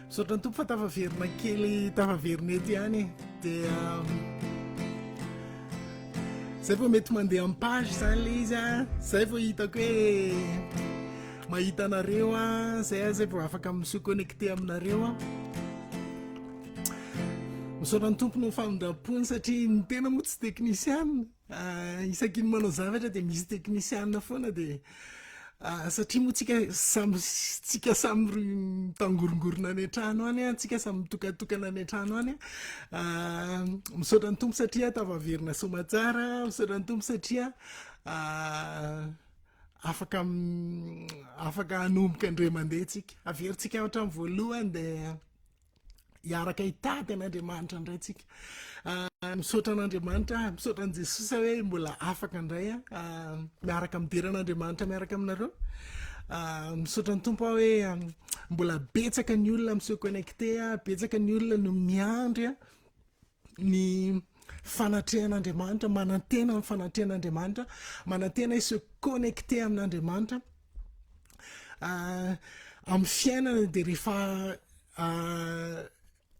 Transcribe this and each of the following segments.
Misaotra ny Tompo fa tafaverina kely, tafaverina eto ihany e. Dia zay vao mety mandeha amin'ny page zany le izy a, zay vao hitako hoe mahita anareo a, zay a, zay vao afaka mi-se connecter aminareo a. Misaotra ny Tompo noho ny famindram-pony satria ny tena moa tsy teknisiana. Isaky ny manao zavatra dia misy teknisiana foana dia satria moa tsika samy tsika samy mitangorongorona any an-trano any an, tsika samy mitokatokana any an-trano any an. Misaotra ny Tompo satria tafaverina soamatsara, misaotra ny Tompo satria afaka afaka hanomboka indray mandeha tsika. Averintsika hatramin'ny voalohany dia hiaraka hitady an'Andriamanitra indray tsika. Ah, misaotra an'Andriamanitra, misaotra an'i Jesosy hoe mbola afaka indray ah, miaraka midera an'Andriamanitra miaraka aminareo. Ah, misaotra ny Tompo aho hoe mbola betsaka ny olona mi-se connecter, betsaka ny olona no miandry ny fanatrehan'Andriamanitra, manantena ny fanatrehan'Andriamanitra, manantena hi-se connecter amin'Andriamanitra. Amin'ny fiainana dia rehefa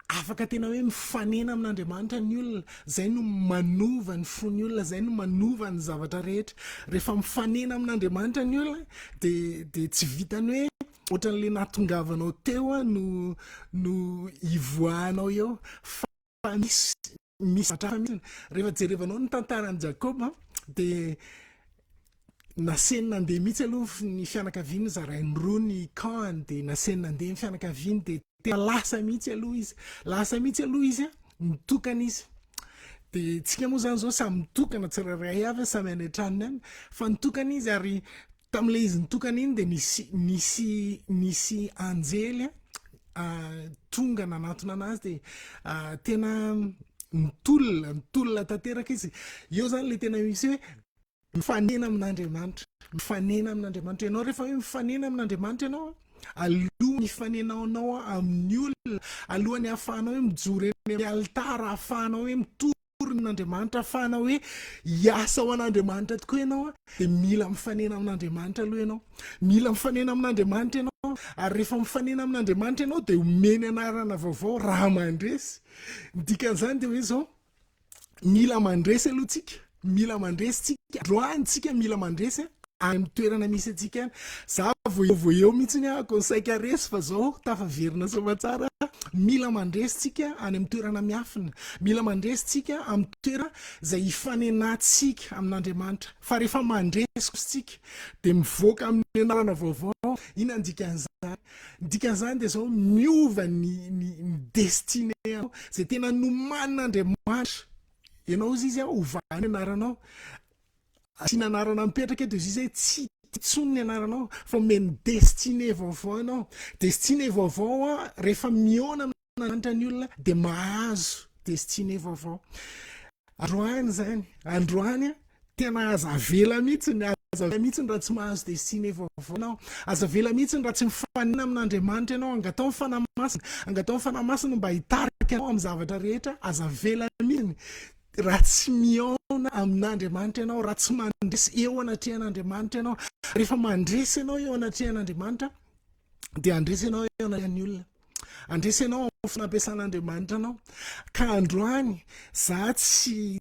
afaka tena hoe mifanena amin'Andriamanitra ny olona, zay no manova ny fon'ny olona, zay no manova ny zavatra rehetra. Rehefa mifanena amin'Andriamanitra ny olona dia dia tsy vitan'ny hoe ohatran'le nahatongavanao teo no no ivoahanao eo fa misy misy zavatra hafa mihitsy. Rehefa jerevanao ny tantaran'i Jakoba dia nasainy nandeha mihitsy aloha ny fianakaviany, zarainy roa ny camp-ny dia nasainy nandeha ny fianakaviany dia tena lasa mihitsy aloha izy, lasa mihitsy aloha izy an, nitokana izy. Dia tsika moa izany izao samy mitokana tsirairay avy, samy any an-tranony any, fa nitokana izy ary tamin'ilay izy nitokana iny dia nisy nisy nisy anjely tonga nanantona anazy dia tena nitolona, nitolona tanteraka izy. Eo izany ilay tena misy hoe mifanena amin'Andriamanitra, mifanena amin'Andriamanitra. Ianao rehefa hoe mifanena amin'Andriamanitra ianao, alohan'ny hifanenanao amin'ny olona, alohan'ny hahafahanao hoe mijoro eny amin'ny alitara, hahafahanao hoe mitory amin'Andriamanitra, hahafahanao hoe hiasa ho an'Andriamanitra tokoa ianao, dia mila mifanena amin'Andriamanitra aloha ianao. Mila mifanena amin'Andriamanitra ianao, ary rehefa mifanena amin'Andriamanitra ianao dia omeny anarana vaovao raha mandresy. Ny dikan'izany dia hoe izao, mila mandresy aloha tsika, mila mandresy tsika, androany tsika mila mandresy any amin'ny toerana misy antsika any. Za vao vao eo mihitsy ahako saika resy fa zao tafaverina soamatsara. Mila mandresy tsika any amin'ny toerana miafina, mila mandresy tsika amin'ny toerana izay hifanenantsika amin'Andriamanitra. Fa rehefa mandresy kosa tsika dia mivoaka amin'ny anarana vaovao. Inona ny dikan'izany? Ny dikan'izany dia izao, miova ny ny ny destinée anao, izay tena nomanin'Andriamanitra. Ianao hozy izy ovany ny anaranao. Asiana anarana mipetraka eto izy hoe tsy intsony ny anaranao fa omeny destinée vaovao ianao. Destinée vaovao rehefa mihaona amin'Andriamanitra ny olona dia mahazo destinée vaovao. Androany izany, androany tena aza avela mihitsy ny aza avela mihitsy raha tsy mahazo destinée vaovao ianao. Aza avela mihitsy raha tsy mifanena amin'Andriamanitra ianao. Angatao ny Fanahy Masina, angatao ny Fanahy Masina mba hitarika anao amin'ny zavatra rehetra. Aza avela mihitsy raha tsy mihaona amin'Andriamanitra ianao, raha tsy mandresy eo anatrehan'Andriamanitra ianao. Rehefa mandresy ianao eo anatrehan'Andriamanitra dia handresy ianao eo anatrehan'ny olona. Handresy ianao amin'ny fanampiasan'Andriamanitra anao. Ka androany za tsy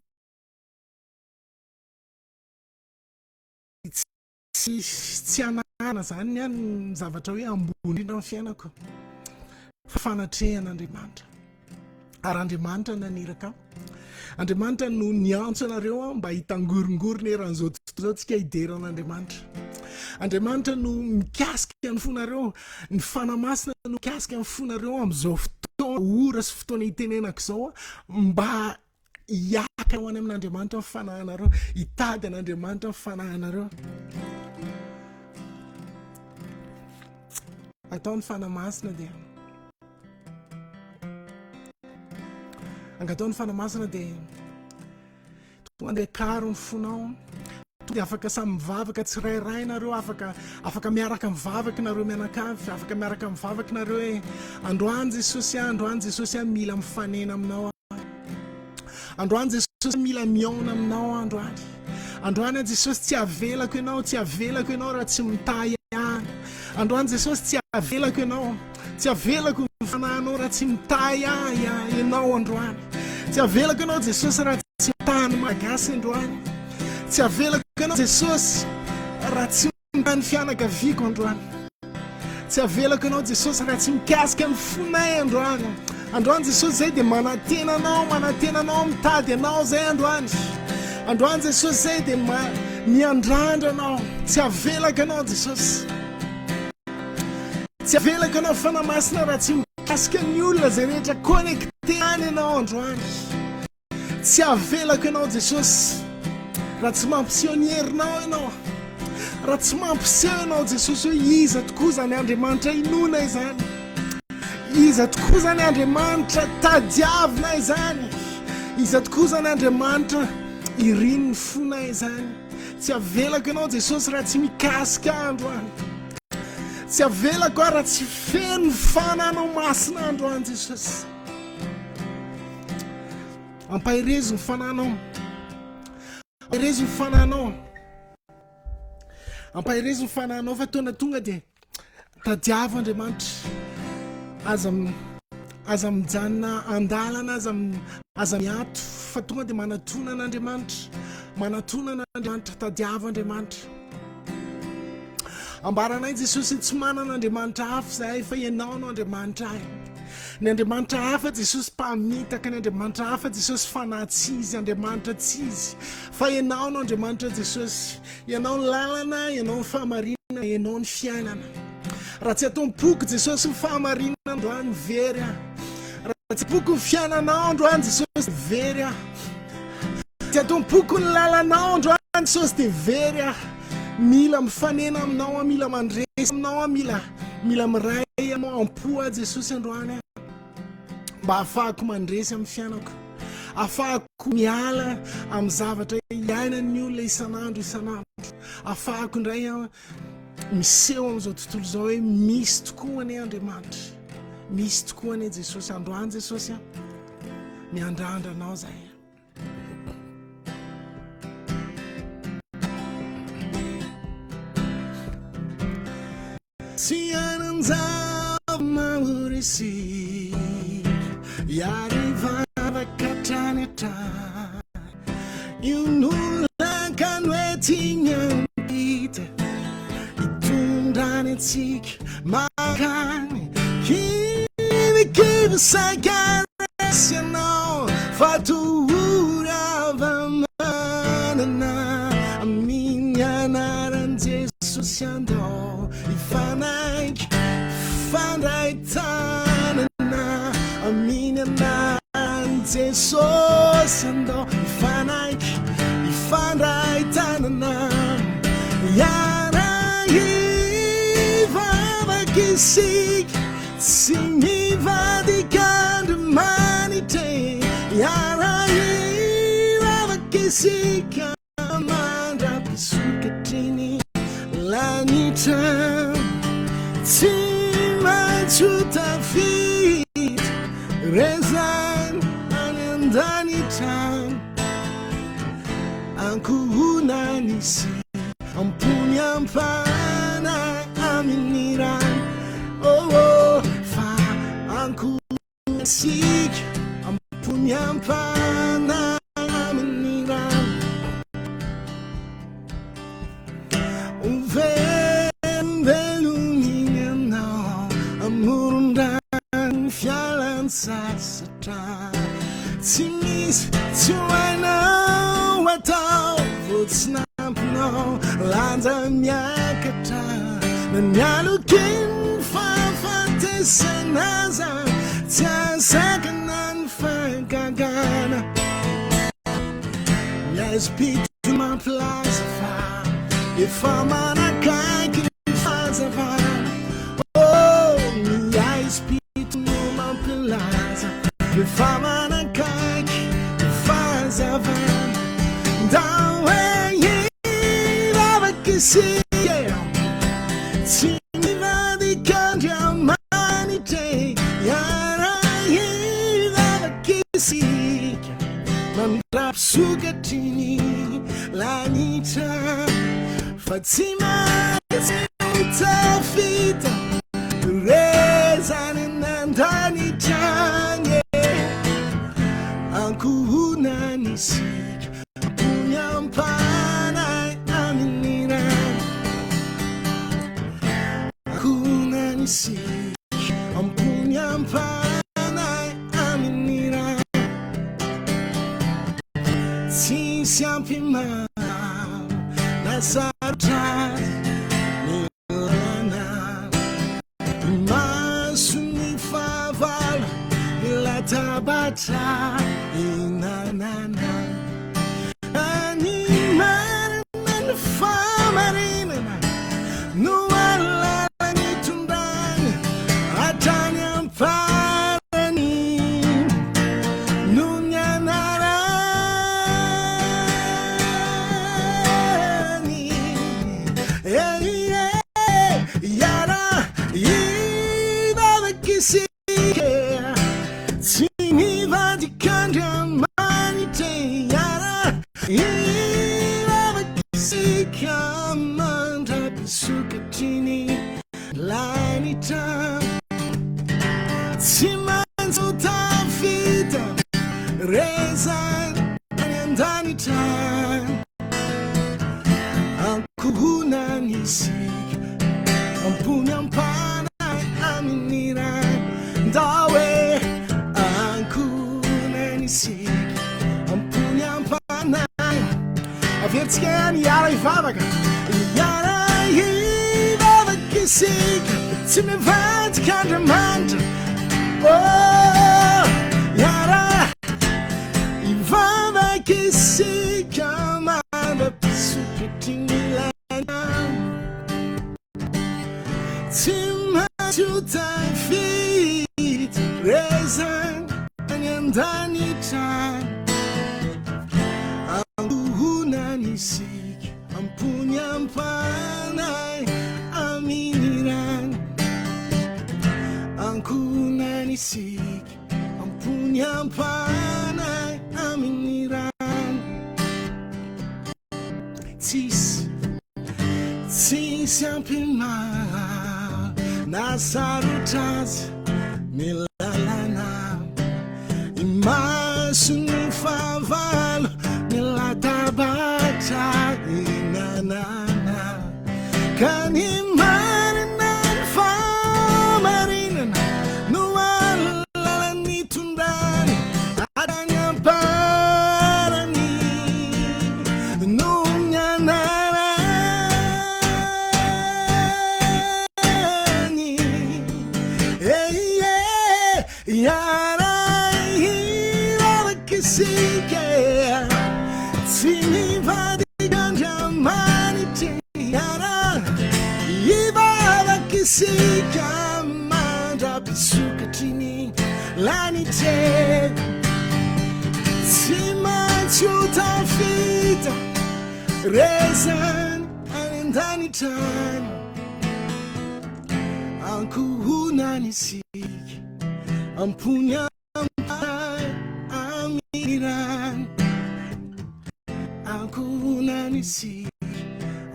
tsy tsy hanana zany ny ahy ny zavatra hoe ambony indrindra amin'ny fiainako fa fanatrehan'Andriamanitra. Ary Andriamanitra naniraka ahy. Andriamanitra no niantso anareo aho mba hitangorongorona eran'izao tontolo izao tsika hidera an'Andriamanitra. Andriamanitra no mikasika ny fonareo, ny Fanahy Masina no mikasika ny fonareo amin'izao fotoana, ora sy fotoana itenenako izao mba hiakatra ho any amin'Andriamanitra ny fanahinareo, hitady an'Andriamanitra ny fanahinareo. Atao ny Fanahy Masina dia Angatao ny Fanahy Masina dia tonga dia karo ny fonao. Tonga dia afaka samy mivavaka tsirairay nareo, afaka afaka miaraka mivavaka nareo mianakavy, afaka miaraka mivavaka nareo hoe androany Jesosy ah, androany Jesosy ah, mila mifanena aminao aho. Androany Jesosy mila mihaona aminao aho androany. Androany aho Jesosy tsy avelako ianao, tsy avelako ianao raha tsy mitahy ahy. Androany Jesosy tsy avelako ianao, tsy avelako ny. fanahinao raha tsy mitahy ahy ianao androany. Tsy avelako ianao Jesosy raha tsy mitahy ny Malagasy androany. Tsy avelako ianao Jesosy raha tsy mitahy ny fianakaviako androany. Tsy avelako ianao Jesosy raha tsy mikasika ny fonay androany. Androany Jesosy zay dia manantena anao, manantena anao, mitady anao zay androany. Androany Jesosy zay dia miandrandra anao. Tsy avelako ianao Jesosy. Tsy avelako ianao Fanahy Masina raha tsy mikasika ny olona izay rehetra connecté any ianao androany. Tsy avelako ianao Jesosy raha tsy mampiseho ny herinao ianao. Raha tsy mampiseho ianao Jesosy hoe iza tokoa izany Andriamanitra inoana izany. Iza tokoa izany Andriamanitra tadiavina izany. Iza tokoa izany Andriamanitra irin'ny fonay izany. Tsy avelako ianao Jesosy raha tsy mikasika ahy androany. Tsy avelako aho raha tsy feno fananao masina androany Jesosy. Ampaherezo ny fananao. Ampaherezo ny fananao. Ampaherezo ny fananao fa taona tonga dia Tadiavo Andriamanitra. Aza aza mijanona andalana, aza aza miato fa tonga dia manatona an'Andriamanitra. Manatona an'Andriamanitra, tadiavo Andriamanitra. Ambaranay Jesosy tsy manana Andriamanitra hafa izahay fa Ianao no Andriamanitra ahy. Ny Andriamanitra hafa Jesosy mpamitaka, ny Andriamanitra hafa Jesosy fanahy tsy izy, Andriamanitra tsy izy. Fa Ianao no Andriamanitra Jesosy. Ianao ny lalana, Ianao ny fahamarinana, Ianao ny fiainana. Raha tsy ato am-poko Jesosy ny fahamarinana androany very aho. Raha tsy am-poko ny fiainanao androany Jesosy very aho. Tsy ato am-poko ny lalanao androany Jesosy dia very aho. Mila mifanena aminao aho, mila mandresy aminao aho, mila mila miray aminao am-po aho Jesosy androany aho. Mba hahafahako mandresy amin'ny fiainako. Ahafahako miala amin'ny zavatra iainan'ny olona isan'andro isan'andro. Ahafahako indray aho miseho amin'izao tontolo izao hoe misy tokoa anie Andriamanitra. Misy tokoa anie Jesosy. Androany Jesosy a, miandrandra anao zahay. Tsy hanan-java-mahory isika, hiary hivavaka hatrany hatrany. Io no lakana hoentiny ampita, hitondrany antsika mankany. Kivikivy saika resy ianao, fa tohory hava-manana amin'ny anaran'i Jesosy andao. Hifanaiky hifandray tanana amin'ny anaran'i Jesosy andao hifanaiky hifandray tanana hiara-hivavaka isika tsy mivadika Andriamanitra e hiara-hivavaka isika Mandra-pisokatry ny lanitra Tsy maintsy ho tafita Rezany any an-danitra Ankohonany sy am-pony am-panahy amin'ny rany Oh oh fa ankohonany Isika am-pony am-panahy amin'ny rano. Ho velombelominy ianao amoron-drano fialan-tsasatra. Tsy misy tsy ho hainao atao vao tsy nampinao lanja miakatra. Na ny alokin'ny fahafatesana aza tsy hahasakana ny fahagagana. Ny aizim-pito mampilaza fa efa manakaiky ny fahazavana. Oh, ny aizim-pito no mampilaza efa manakaiky ny fahazavana. Ndao hoe hivavaka isika. Tsy mivadika Andriamanitra e, hiara-hivavaka isika mandra-pisokatry ny lanitra fa tsy maintsy ho tafita rezany an-danitra. isika Ampony ampanahy amin'ny ra Tsisy ampimana na sarotra ny lalana Imason'ny fahavalo ny latabatra hinanana Ny marina ny fahamarinana no alalan'itondrany hatrany am-parany noho ny anarany. Eh, eh, hiara hivavaka isika. Tsy nivadika Andriamanitra hiara hivavaka isika mandra-pisokatry ny lanitra. Tsy maintsy ho tafita rezany any an-danitra. Ankohonana isika, ambony am-panahy amin'ny Ray. Ndao e, ankohonana isika, ambony am-panahy. Averintsika ihany, hiara hivavaka, hiara hivavaka isika, tsy mivadika Andriamanitra. Oh, hiara Hivavaka isika mandra-pisokatry ny lalana. Tsy maintsy ho tafita rezany any an-danitra. Ankohonana isika, am-pony am-panahy, amin'ny rany. Ankohonana isika. Ampony ampanahy amin'ny rano. Tsisy, tsisy ampinahy na sarotra azy ny lalana. Imason'ny fahavalo ny latabatra hinanana. Ka ny marina ny fahamarinana no alalan'ny tondrany hatrany am-parany noho ny anarany. Eh, eh, hiara-hivavaka isika tsy mivadika Andriamanitra. Hiara-hivavaka isika mandra-pisokatry ny lanitra. Tsy maintsy ho tafita rezany any an-danitra any. Ankohonana isika, am-pony am-panahy, Ankohonana isika,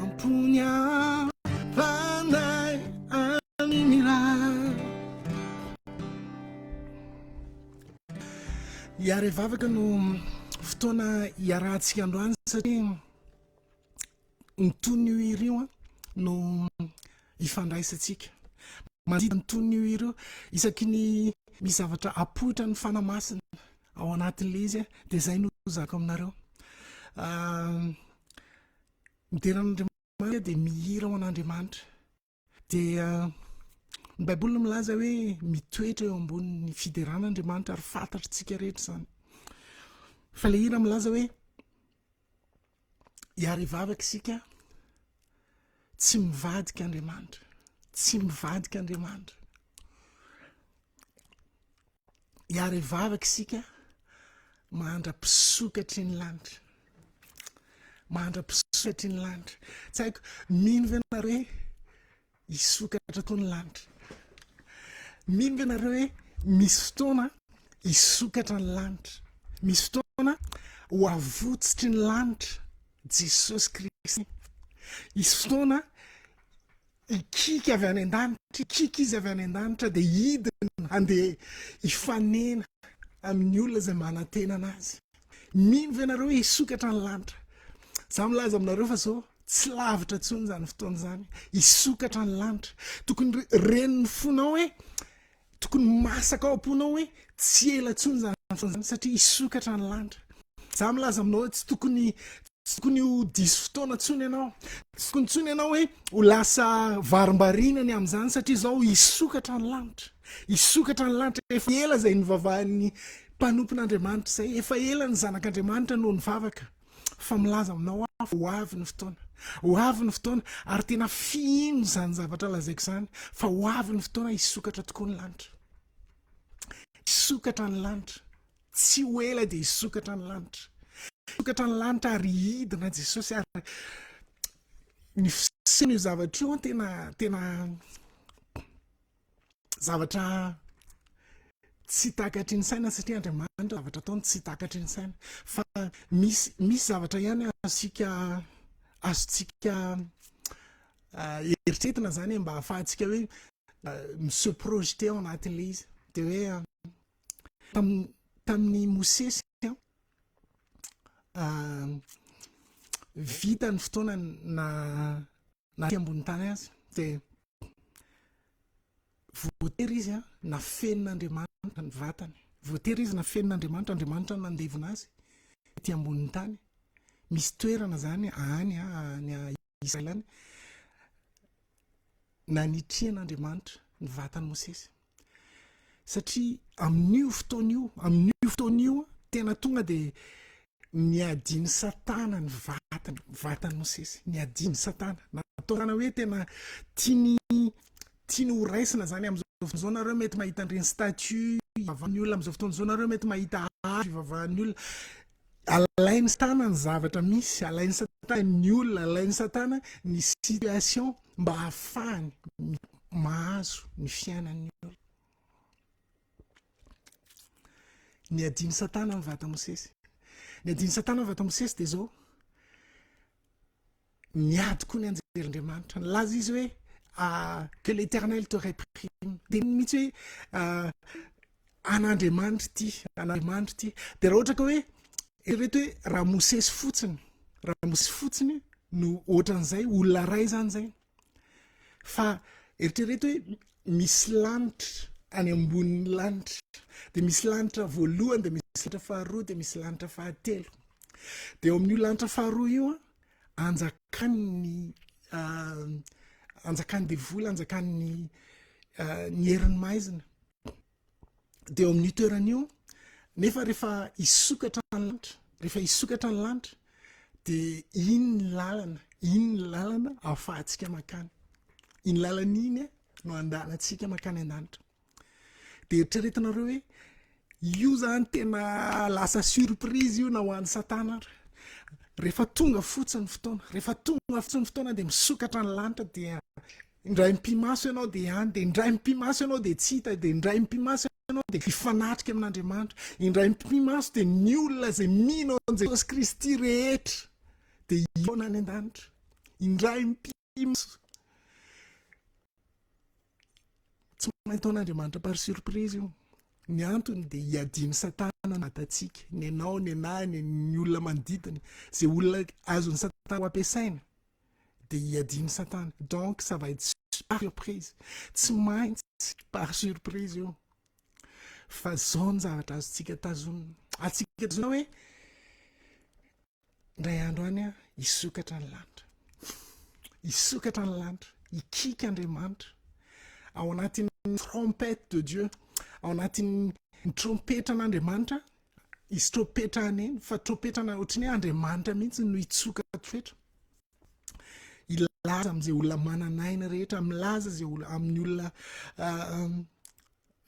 am-pony am-panahy, amin'ny rà. Hiara-hivavaka no fotoana iarahantsika androany satria Ny tonon'io hira io no ifandraisantsika. Manodidina ny tonon'io hira io, isaky ny misy zavatra apoitra ny Fanahy Masina ao anatin'ilay izy, dia izay no hozarako aminareo. Midera an'Andriamanitra dia mihira ho an'Andriamanitra. Dia ny Baiboly milaza hoe mitoetra eo ambonin'ny fiderana Andriamanitra ary fantatritsika rehetra izany. Fa ilay hira milaza hoe hiara-hivavaka isika, tsy mivadika Andriamanitra, tsy mivadika Andriamanitra. Hiara-hivavaka isika mandra-pisokatry ny lanitra. Mandra-pisokatry ny lanitra. Tsy haiko, mino ve nareo hoe hisokatra koa ny lanitra? Mino ve nareo hoe misy fotoana hisokatra ny lanitra? Misy fotoana ho avotsitry ny lanitra Jesosy Kristy. Hisy fotoana Hikiky avy any an-danitra, hikiky izy avy any an-danitra dia hidina handeha hifanena amin'ny olona izay manantena anazy. Mino ve nareo hoe hisokatra ny lanitra? Za milaza aminareo fa zao, Tsy lavitra intsony izany fotoana izany. Hisokatra ny lanitra. Tokony ren'ny fonao hoe, tokony masaka ao am-ponao hoe tsy ela intsony izany fotoana izany satria hisokatra ny lanitra. Za milaza aminao hoe tsy tokony tsy tokony ho diso fotoana intsony ianao. Tsy tokony intsony ianao hoe ho lasa varimbariana ny amin'izany satria izao hisokatra ny lanitra. Hisokatra ny lanitra. Efa ela izay nivavahan'ny mpanompon'Andriamanitra izay. Efa ela ny zanak'Andriamanitra no nivavaka. Fa milaza aminao aho fa ho avy ny fotoana. Ho avy ny fotoana ary tena fihino izany zavatra lazaiko izany fa ho avy ny fotoana hisokatra tokoa ny lanitra. Hisokatra ny lanitra. Tsy ho ela dia hisokatra ny lanitra. Hisokatra ny lanitra ary hidina Jesosy ary ny fiseho io zavatra io tena tena zavatra tsy takatry ny saina satria Andriamanitra zavatra ataony tsy takatry ny saina fa misy misy zavatra ihany azontsika azontsika ah, eritreretina zany mba ahafahantsika hoe ah, mi-se projeter ao anatin'ilay izy de hoe ah, tamin'ny Mosesy vita ny fotoana na na aty ambony tany azy dia voatery izy nafenin'Andriamanitra ny vatany, voatery izy nafenin'Andriamanitra, Andriamanitra no nandevona azy ety ambonin'ny tany. Misy toerana zany any any Israël any nanitrian'Andriamanitra ny vatan'i Mosesy. Satria amin'io fotoana io, amin'io fotoana io, tena tonga dia niadian'i Satana ny vatany, vatan'i Mosesy. Niadian'i Satana. Natao Satana hoe tena tiany tiany ho raisina zany amin'izao fotoana izao nareo mety mahita an'ireny statue ivavahan'ny olona, amin'izao fotoana izao nareo mety mahita hazo ivavahan'ny olona. Alain'i Satana ny zavatra misy, alain'i Satana ny olona, alain'i Satana ny situation mba hahafahany mahazo ny fiainan'ny olona. Niadian'i Satana ny vata Mosesy. Niadian'i Satana ny vata Mosesy dia izao, Niady koa ny anjelin'Andriamanitra. Nilaza izy hoe ah, que l'Éternel te réprime. Teniny mihitsy hoe ah, an'Andriamanitra ity, an'Andriamanitra ity. Dia raha ohatra ka hoe eritrereto hoe raha Mosesy fotsiny, raha Mosesy fotsiny no ohatran'izay, olona iray izany izay. Fa eritrereto hoe misy lanitra any ambonin'ny lanitra. Dia misy lanitra voalohany, dia misy lanitra faharoa, dia misy lanitra fahatelo. Dia eo amin'io lanitra faharoa io, anjakan'ny anjakan'ny devoly, anjakan'ny ny herin'ny maizina. Dia eo amin'io toerana io, nefa rehefa hisokatra ny lanitra, rehefa hisokatra ny lanitra, dia iny ny lalana, iny ny lalana ahafahantsika mankany. Iny lalana iny no andalantsika mankany an-danitra. Dia eritreretinareo hoe io zany tena lasa surprise io na ho an'i Satana ary. Rehefa tonga fotsiny ny fotoana, rehefa tonga fotsiny ny fotoana dia misokatra ny lanitra dia indray mipi-maso ianao dia any, dia indray mipi-maso ianao dia tsy hita, dia indray mipi-maso ianao dia hifanatrika amin'Andriamanitra, indray mipi-maso dia ny olona izay mino an'i Jesosy Kristy rehetra dia hihaona any an-danitra. Indray mipi-maso. Tsy maintsy ataon'Andriamanitra par surprise io. Ny antony dia hiadian'i Satana ny vatantsika, ny anao, ny anah, ny ny olona manodidina. Izay olona azon'i Satana ho ampiasaina dia hiadian'i Satana. Donc ça va être par surprise. Tsy maintsy par surprise io. Fa zao ny zavatra azontsika tazonina. Azontsika tazonina hoe Indray andro any an, hisokatra ny lanitra. Hisokatra ny lanitra. Hikiky Andriamanitra. Ao anatin'ny trompette de Dieu, ao anatin'ny trompetran'Andriamanitra, hisy trompetra haneno, fa trompetra ohatran'ny hoe Andriamanitra mihitsy no hitsoka trompetra. Hilaza amin'izay olona manana aina rehetra, milaza izay olona amin'ny olona ah,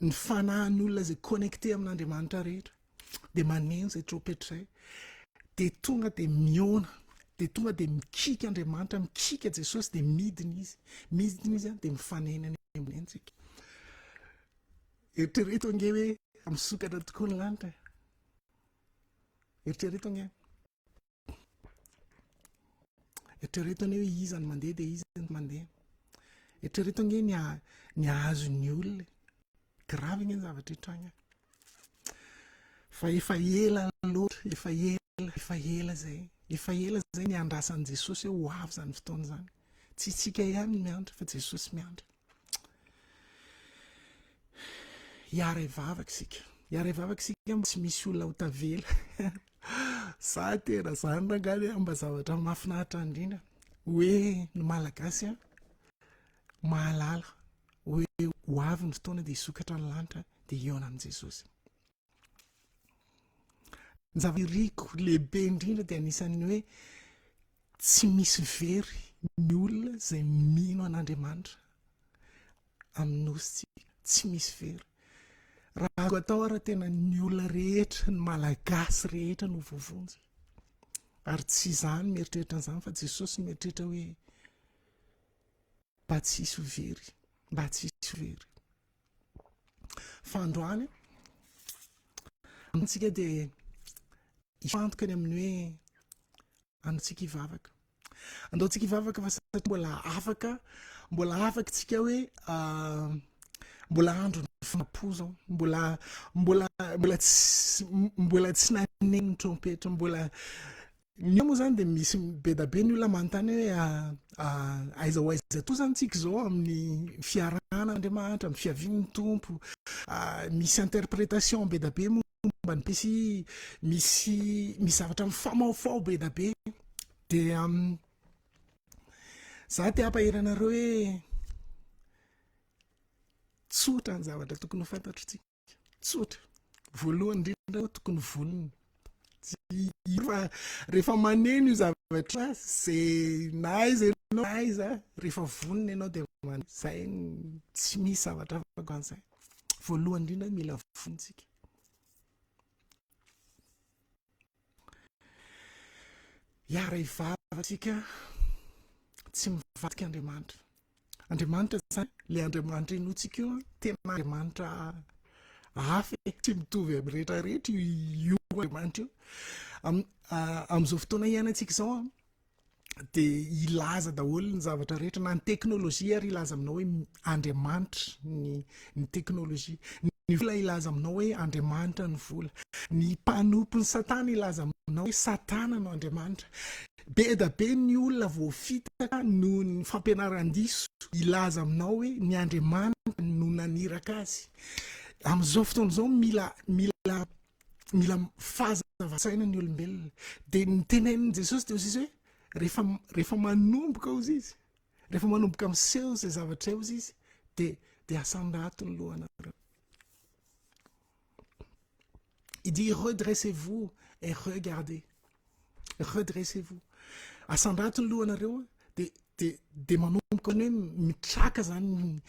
ny fanahin'ny olona izay connecté amin'Andriamanitra rehetra dia maneno izay trompetra izay dia tonga dia miona dia tonga dia mikiky Andriamanitra mikiky Jesosy dia midina izy midina izy dia mifanena any ambony any tsika eritrereto ange hoe misokatra tokoa ny lanitra eritrereto ange Eritrereto anie hoe iza no mandeha dia iza no mandeha. Eritrereto ange ny ny hahazo ny olona e. Grave ange ny zavatra hitranga. Fa efa ela loatra, efa ela, efa ela izay. Efa ela izay niandrasan'i Jesosy hoe ho avy izany fotoana izany. Tsy isika ihany no miandry fa Jesosy miandry. Hiara-hivavaka isika. Hiara-hivavaka isika mba tsy misy olona ho tavela. Za tena zany rangahy mba zavatra mahafinaritra indrindra hoe ny Malagasy a mahalala hoe ho avy ny fotoana dia hisokatra ny lanitra dia hihaona amin'i Jesosy. Ny zava-iriko lehibe indrindra dia anisan'ny hoe tsy misy very ny olona izay mino an'Andriamanitra amin'ny nosintsika. Tsy misy very. Raha azoko atao ary tena ny olona rehetra, ny Malagasy rehetra no voavonjy. Ary tsy izaho no mieritreritra an'izany fa Jesosy no mieritreritra hoe mba tsy hisy ho very, mba tsy hisy ho very. Fa androany, amintsika dia hifantoka ny amin'ny hoe antsika hivavaka. Andao tsika hivavaka fa satria mbola afaka, mbola afaka tsika hoe ah, mbola andro ny fampo zao, mbola mbola mbola tsy mbola tsy naneno ny trompetra, mbola Ny eo moa zany dia misy be da be ny olona manontany hoe aiza ho aiza toa zany tsika izao amin'ny fiarahana Andriamanitra, amin'ny fiavian'ny Tompo. Misy interprétation be da be momba ny misy misy misy zavatra mifamahofaho be da be. Dia za te hampahery anareo hoe tsotra ny zavatra tokony ho fantatritsika. Tsotra. Voalohany indrindra aloha tokony vonona. Tsy fa rehefa maneno io zavatra zay na aiza ianao na aiza rehefa vonona ianao dia maneno. Zay tsy misy zavatra afaka an'izay. Voalohany indrindra mila vonona isika. Hiara-hivavaka isika tsy mivadika Andriamanitra. Andriamanitra zany, le Andriamanitra inoantsika io, tena Andriamanitra hafa e, tsy mitovy amin'ny rehetra rehetra io Andriamanitra io. Amin'izao fotoana iainantsika izao dia hilaza daholo ny zavatra rehetra, na ny teknolojia ary hilaza aminao hoe Andriamanitra ny ny teknolojia, ny vola hilaza aminao hoe Andriamanitra ny vola, ny mpanompon'i Satana hilaza aminao hoe Satana no Andriamanitra. Be da be ny olona voafitaka noho ny fampianaran-diso hilaza aminao hoe ny Andriamanitra no naniraka azy. Amin'izao fotoana izao mila mila mila fahazavan-tsaina ny olombelona. Dia ny tenenin'i Jesosy dia hoy izy hoe rehefa rehefa manomboka hozy izy, rehefa manomboka miseho izay zavatra izay hozy izy dia dia asandrato ny lohanareo. Il dit redressez-vous et regardez. Redressez-vous. Asandrato ny lohanareo dia dia dia manomboka hoe mitraka zany ny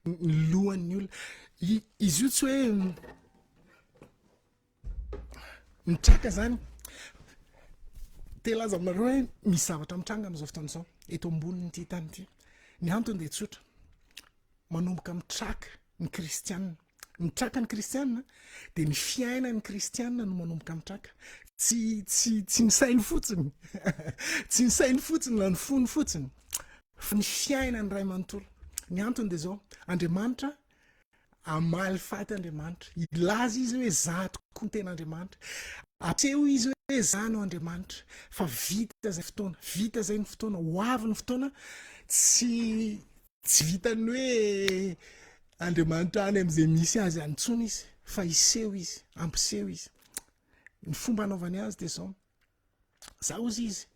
ny lohan'ny olona. Izy io tsy hoe mitraka zany. Te hilaza aminareo hoe misy zavatra mitranga amin'izao fotoana izao eto ambonin'ity tany ity. Ny antony dia tsotra. Manomboka mitraka ny kristianina. Mitraka ny kristianina dia ny fiainan'ny kristianina no manomboka mitraka. Tsy tsy tsy ny sainy fotsiny. Tsy ny sainy fotsiny na ny fony fotsiny fa ny fiainany iray manontolo. Ny antony dia izao, Andriamanitra hamaly faty Andriamanitra. Hilaza izy hoe za tokoa no tena Andriamanitra. Aseho izy hoe za no Andriamanitra. Fa vita izay fotoana, vita izay ny fotoana, ho avy ny fotoana tsy tsy vitan'ny hoe Andriamanitra any amin'izay misy azy any intsony izy fa hiseho izy, hampiseho izy. Ny fomba anaovany azy dia izao, za hozy izy,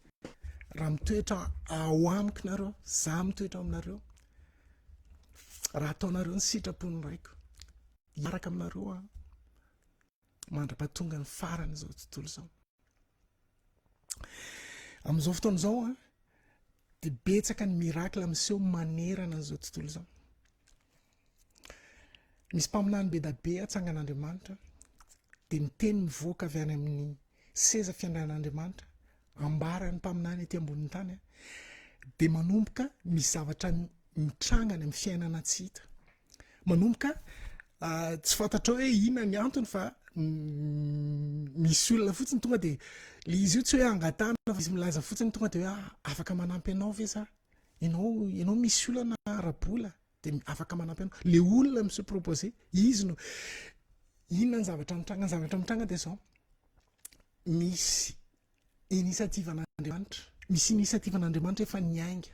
raha mitoetra ao amiko nareo, za mitoetra ao aminareo, raha ataonareo ny sitrapon'ny Raiko, hiaraka aminareo aho mandra-pahatonga ny farany izao tontolo izao. Amin'izao fotoana izao an, dia betsaka ny miracle miseho manerana an'izao tontolo izao. Misy mpaminany be da be atsangan'Andriamanitra, dia ny teny mivoaka avy any amin'ny seza fiandrianan'Andriamanitra, ambaran'ny mpaminany ety ambonin'ny tany, dia manomboka misy zavatra mitranga any amin'ny fiainana tsy hita. Manomboka tsy fantatrao hoe inona ny antony fa misy olona fotsiny tonga dia le izy io tsy hoe angatahana fa izy milaza fotsiny tonga dia hoe ah, afaka manampy anao ve za? Ianao ianao misy olana ara-bola dia afaka manampy anao. Le olona mi se proposer, izy no inona ny zavatra mitranga? Ny zavatra mitranga dia izao, misy initiative ana. initiative-n'Andriamanitra, misy initiative-n'Andriamanitra efa niainga.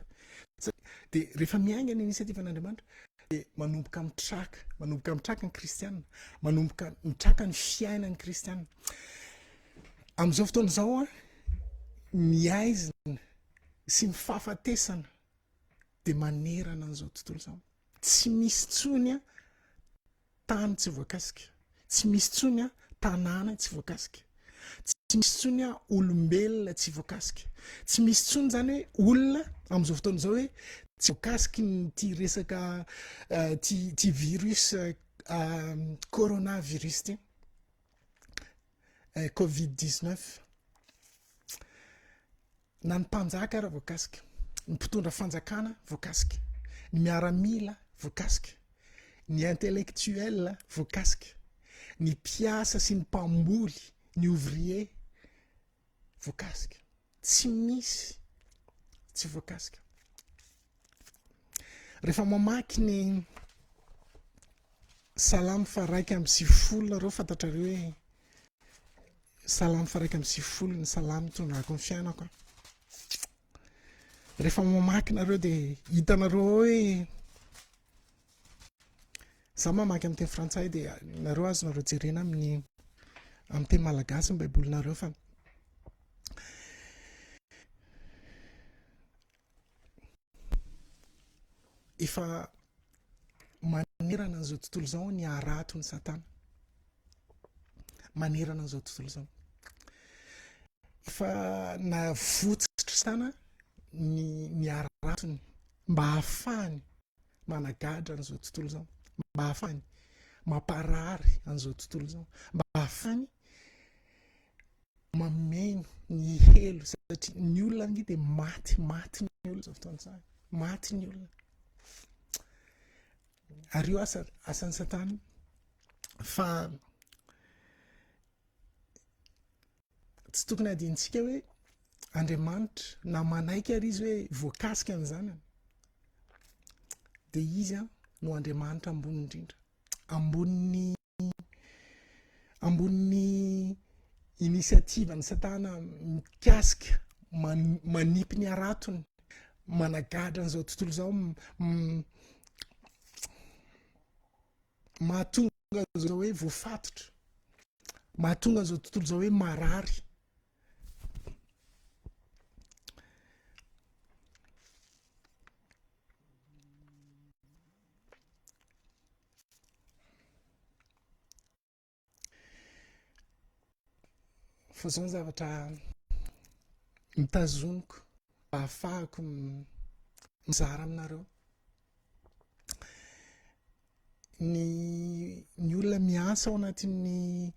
Dia rehefa miainga ny initiative-n'Andriamanitra dia manomboka mitraka, manomboka mitraka ny kristiana, manomboka mitraka ny fiainan'ny kristiana. Amin'izao fotoana izao an, ny aizina sy ny fahafatesana dia manerana an'izao tontolo izao. Tsy misy intsony an, tany tsy voakasika, tsy misy intsony an, tanàna tsy voakasika, tsy misy intsony an, olombelona tsy voakasika, tsy misy intsony izany hoe olona amin'izao fotoana izao hoe tsy voakasiky ity resaka ity ity virus corona virus ity. Covid 19. Na ny mpanjaka ara voakasika, ny mpitondra fanjakana voakasika, ny miaramila voakasika, ny intellectuel voakasika, ny mpiasa sy ny mpamboly, ny ouvrier voakasika. Tsy misy tsy voakasika. Rehefa mamaky ny Salamo faha 91 nareo fantatrareo hoe Salamo faha 91 ny salamo itondrako ny fiainako. Rehefa mamaky nareo dia hitanareo ao hoe za mamaky amin'ny teny frantsay dia nareo azonareo jerena amin'ny amin'ny teny malagasy ny baibolinareo fa Efa manerana an'izao tontolo izao ny haraton'i Satana. Manerana an'izao tontolo izao. Efa navotsitr'i Satana ny, ny haratony mba hahafahany managadra an'izao tontolo izao, mba hahafahany mamparary an'izao tontolo izao, mba hahafahany mameno ny helo satria ny olona ange dia maty, maty ny olona izao fotoana izao, maty ny olona. Ary io asa, asan'i Satana fa tsy tokony hadinontsika hoe Andriamanitra na manaiky ary izy hoe voakasika ny zanany dia izy no Andriamanitra ambony indrindra, ambonin'ny Ambonin'ny initiative-n'i Satana mikasika manipy ny haratony, managadra an'izao tontolo izao, mahatonga an'izao hoe voafatotra, mahatonga an'izao tontolo izao hoe marary. Fa zao ny zavatra mitazoniko mba ahafahako mizara aminareo. Ny ny olona miasa ao anatin'ny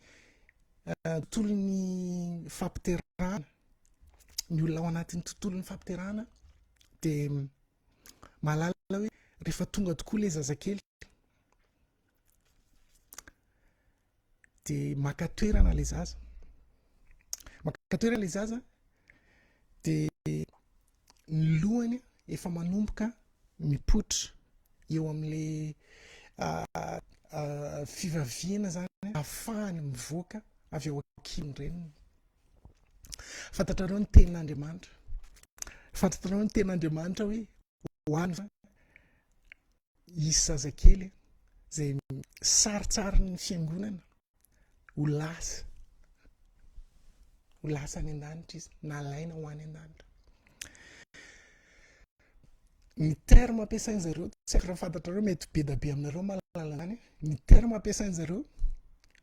tontolon'ny fampiterahana, ny olona ao anatin'ny tontolon'ny fampiterahana dia mahalala hoe rehefa tonga tokoa ilay zazakely dia maka toerana ilay zaza, maka toerana ilay zaza dia ny lohany efa manomboka mipoitra eo amin'ilay fivaviana zany ahafahany mivoaka avy ao an-kibon'ny reniny. Fantatrareo ny tenin'Andriamanitra. Fantatrareo ny tenin'Andriamanitra hoe ho any fa hisy zazakely izay sarintsarin'ny fiangonana ho lasa ho lasa any an-danitra izy, nalaina ho any an-danitra. Ny terme ampiasain zareo, tsy haiko raha fantatrareo, mety be da be aminareo mahalala an'izany, ny terme ampiasain zareo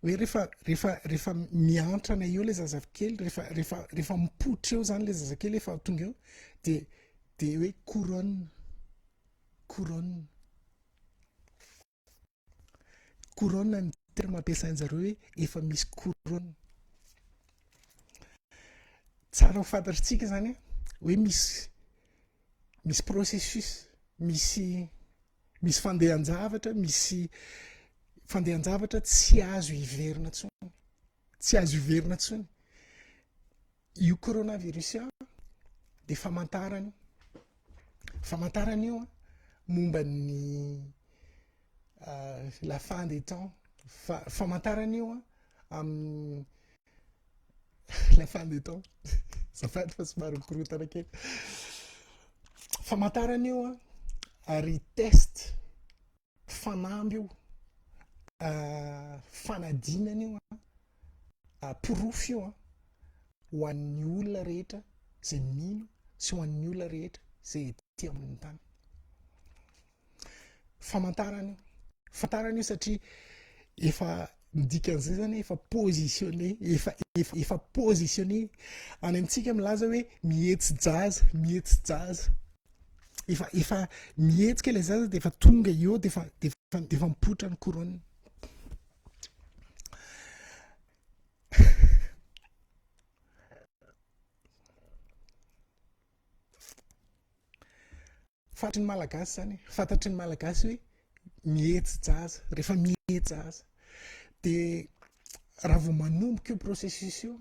hoe rehefa rehefa rehefa miantrana eo ilay zazakely, rehefa rehefa rehefa mipoitra eo zany ilay zazakely efa tonga eo dia dia hoe couronne, couronne. Couronne ny terme ampiasain-jareo hoe efa misy couronne. Tsara ho fantatritsika zany hoe misy misy processus, misy misy fandehan-javatra, misy fandehan-javatra tsy azo hiverina intsony, tsy azo hiverina intsony. Io coronavirus io dia famantarana io, famantarana io momba ny la fin des temps, famantarana io amin'ny la fin des temps. Azafady fa somary mikorontana kely. Famantarana io an, ary test, fanamby io, fanadinana io an, porofo io an, ho an'ny olona rehetra izay mino sy ho an'ny olona rehetra izay ety amin'ny tany. Famantarana io. Famantarana io satria efa ny dikan'izay zany efa positionné, efa efa efa positionné. Any amintsika milaza hoe mihetsi-jaza, mihetsi-jaza. Efa efa mihetsika ilay zaza dia efa tonga eo dia efa dia efa dia efa mipoitra ny couronne. Fantatry ny Malagasy izany e, fantatry ny Malagasy hoe mihetsi-jaza, rehefa mihetsi-jaza dia raha vao manomboka io processus io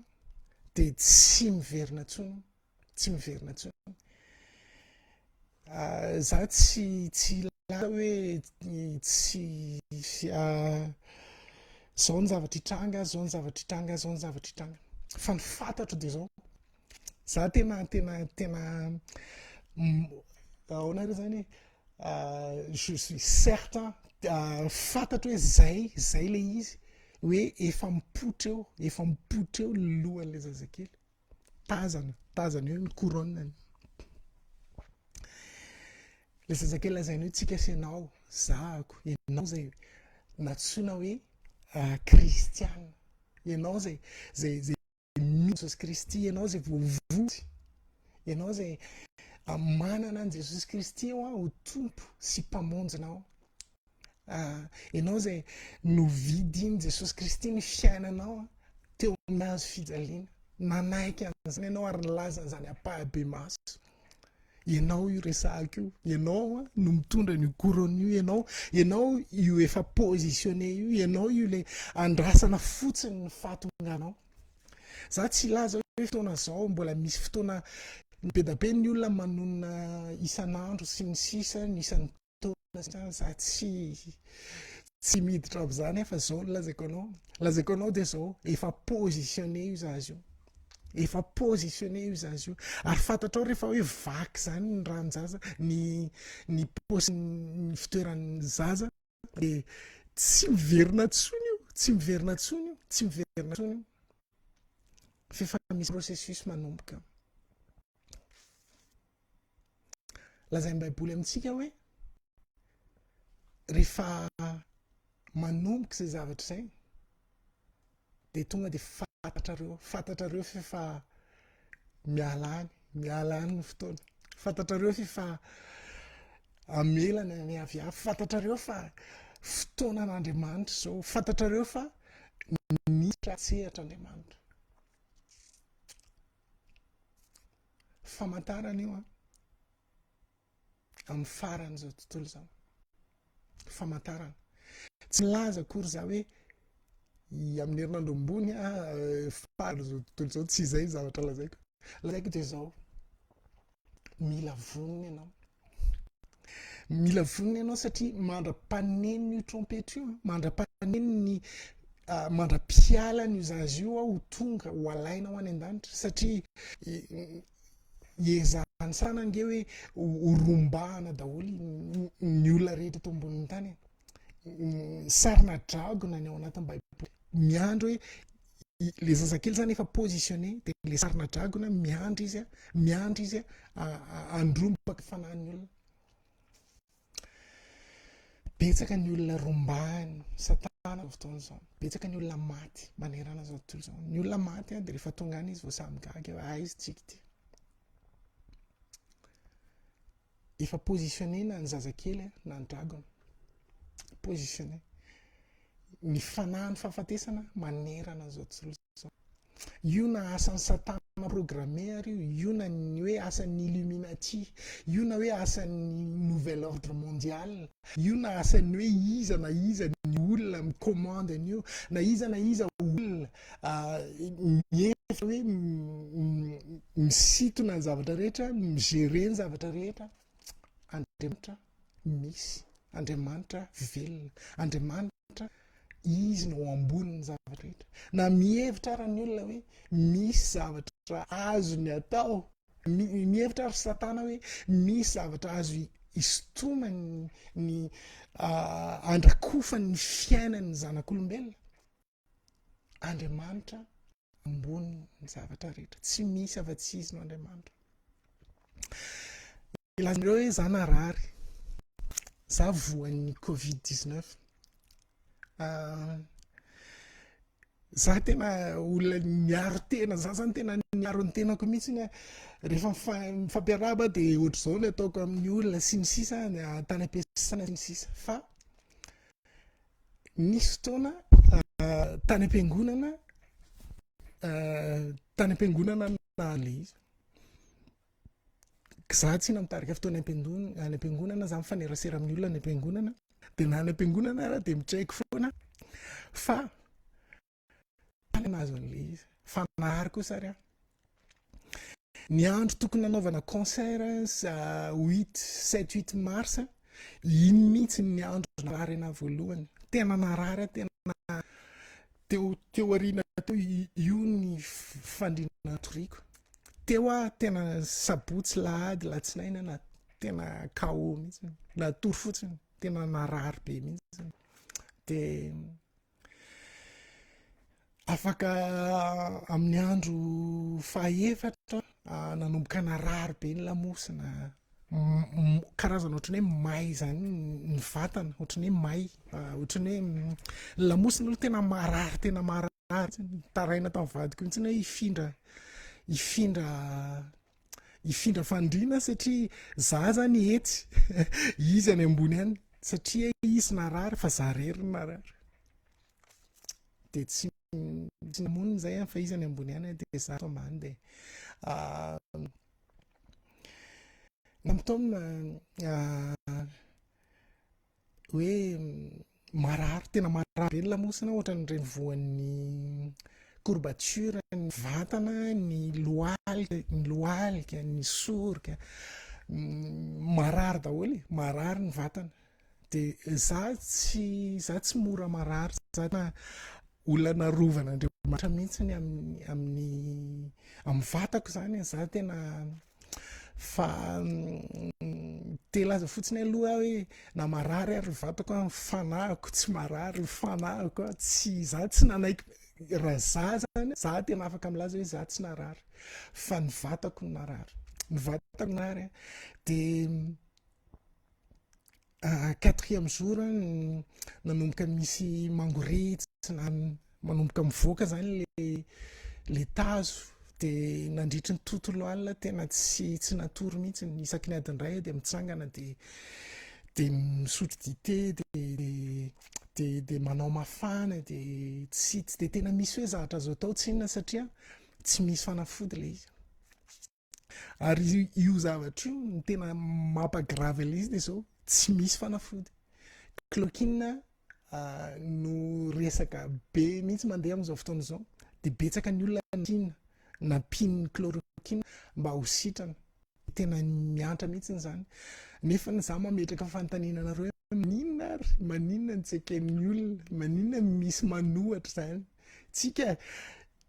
dia tsy miverina intsony, tsy miverina intsony. Za tsy tsy hilaza hoe tsy zao ny zavatra hitranga, zao ny zavatra hitranga, zao ny zavatra hitranga, fa ny fantatro dia zao, Za tena tena tena ahoana re zany e je suis certain fantatro hoe zay zay le izy hoe efa mipoitra eo efa mipoitra eo ny lohan'le zazakely tazana tazana eo ny couronne-ny le zazakely lazainy hoe tsika sy ianao zahako ianao zay nantsoina hoe kristiana ianao zay zay zay Mino Jesosy Kristy ianao izay voavonjy, ianao izay manana an'i Jesosy Kristy eo ho Tompo sy Mpamonjinao. Ianao izay novidin'i Jesosy Kristy ny fiainanao teo amin'ny hazo fijaliana. Nanaiky an'izany ianao ary nilaza an'izany ampahibemaso. Ianao io resahako io, ianao no mitondra an'io couronne io, ianao, ianao io efa positionné io, ianao io le andrasana fotsiny ny fahatonganao. Za tsy hilaza hoe fotoana zao, mbola misy fotoana be da be ny olona manonona isan'andro sy ny sisa, ny isan'ny taona, za tsy tsy miditra amin'izany aho fa zao no lazaiko anao, lazaiko anao dia zao, efa positionné io zaza io, efa positionné io zaza io, ary fantatrao rehefa hoe vaky zany ny ranon-jaza, ny ny paosin'ny fitoeran'ny zaza dia tsy miverina intsony io, tsy miverina intsony io, tsy miverina intsony io, f'efa misy processus manomboka. Lazain'ny Baiboly amintsika hoe rehefa manomboka izay zavatra izay dia tonga dia fantatrareo, fantatrareo f'efa miala any, miala any ny fotoana. Fantatrareo f'efa amelana ny avy avy, fantatrareo fa fotoanan'Andriamanitra izao, fantatrareo fa miditra an-tsehatra Andriamanitra. Famantarana io an, amin'ny faran'izao tontolo izao. Famantarana. Tsy milaza akory za hoe amin'ny herinandro ambony ah, faran'izao tontolo izao, tsy izay ny zavatra lazaiko. Lazaiko dia izao, mila vonona ianao. Mila vonona ianao satria mandra-paneno io trompetra io, mandra-paneno ny mandra-pialany io zaza io ho tonga ho alaina ho any an-danitra satria iezahan'ny satana ange hoe ho rombahana daholo ny olona rehetra eto ambonin'ny tany e. Sarina dragona ny ao anatin'ny baiboly miandry hoe le zazakely zany efa positionné de le sarina dragona miandry izy miandry izy handrombaka fanahin'ny olona. Betsaka ny olona rombahin'i satana amin'izao fotoana izao. Betsaka ny olona maty manerana izao tontolo izao. Ny olona maty dia rehefa tonga any izy vao samy gaga hoe aiza tsika ity. Efa positionné na ny zazakely na ny dragona. Positionné. Ny fanahin'ny fahafatesana manerana an'izao tontolo izao. Io na asan'i satana programmé ary io, io na ny hoe asan'ny illuminati, io na hoe asan'ny nouvel ordre mondial, io na asan'ny hoe iza na iza ny olona mi-commande an'io, na iza na iza olona mihevitra hoe misintona ny zavatra rehetra, mi-gérer ny zavatra rehetra, Andriamanitra misy, Andriamanitra velona, Andriamanitra Izy no ao ambonin'ny zavatra rehetra. Na mihevitra ara ny olona hoe misy zavatra. zavatra azony atao. Mihevitra ary Satana hoe misy zavatra azo isintomany ny andrakofany ny fiainan'ny zanak'olombelona. Andriamanitra ambony ny zavatra rehetra. Tsy misy afa-tsy Izy no Andriamanitra. Ilazanareo hoe za narary, za voan'ny covid 19. Ah, za tena olona niaro tena, za zany tena niaro ny tenako mihitsy ny rehefa mifampiarahaba dia ohatr'izao ny ataoko amin'ny olona sy ny sisa, tany am-piasana sy ny sisa. Fa Nisy fotoana tany am-piangonana tany am-piangonana na le izy. Za tsy mitarika fotoana any am-piangonana, za mifanerasera amin'ny olona any am-piangonana. Dia na any am-piangonana ara dia mitraiky foana fa Tany nahazo an'ilay izy. Fa nahary kosa ary aho. Ny andro tokony nanaovana concert huit, sept, huit mars, iny mihitsy ny andro narary anahy voalohany. Tena narary aho, tena teo teo aoriana teo io ny fandriana natoriako. Teo aho tena sabotsy, lahady, latsinainy na tena KO mihitsy. Natory fotsiny, tena narary be mihitsy. Dia Afaka amin'ny andro fahaefatra nanomboka narary be ny lamosina, karazana ohatran'ny hoe may izany ny vatana, ohatran'ny hoe may, ohatran'ny hoe ny lamosina aloha tena marary tena marary, nitaraina tamin'ny vadiko mihitsy hoe hifindra hifindra hifindra fandriana satria za zany etsy, izy any ambony any satria izy narary fa za irery no narary. Dia tsy tsy namonina izay an, fa izy any ambony any dia za ato ambany dia nampitaomina hoe marary tena marary be ny lamosina ohatran'ireny voan'ny courbature ny vatana ny lohalika ny lohalika ny soroka marary daholo e marary ny vatana Dia za tsy za tsy mora marary, za tena olona narovan'Andriamanitra mihitsy amin'ny amin'ny amin'ny vatako zany e, za tena fa te hilaza fotsiny aloha aho hoe na marary ary ny vatako an, ny fanahiko tsy marary, ny fanahiko an tsy za tsy nanaiky raha za zany za tena afaka milaza hoe za tsy narary fa ny vatako no narary, ny vatako narary an, dia Quatrième jour nanomboka misy mangoritsina, manomboka mivoaka zany le le tazo de nandritry ny tontolo alina tena tsy tsy natory mihitsy, isaky ny adiny iray aho de mitsangana de de misotro dite de de de manao mafana de tsy tsy de tena misy hoe zavatra azo atao tsinona satria tsy misy fanafody le izy. Ary io zavatra io no tena mampa-grave an'ilay izy dia izao, tsy misy fanafody. Chloroquine no resaka be mihitsy mandeha amin'izao fotoana izao. Dia betsaka ny olona nampiana, nampian'ny chloroquine mba ho sitrana. Tena miantra mihitsy izany. Nefa izaho mametraka fanontaniana anareo hoe maninona ary? Maninona no tsy eken'ny olona? Maninona no misy manohatra izany? Tsika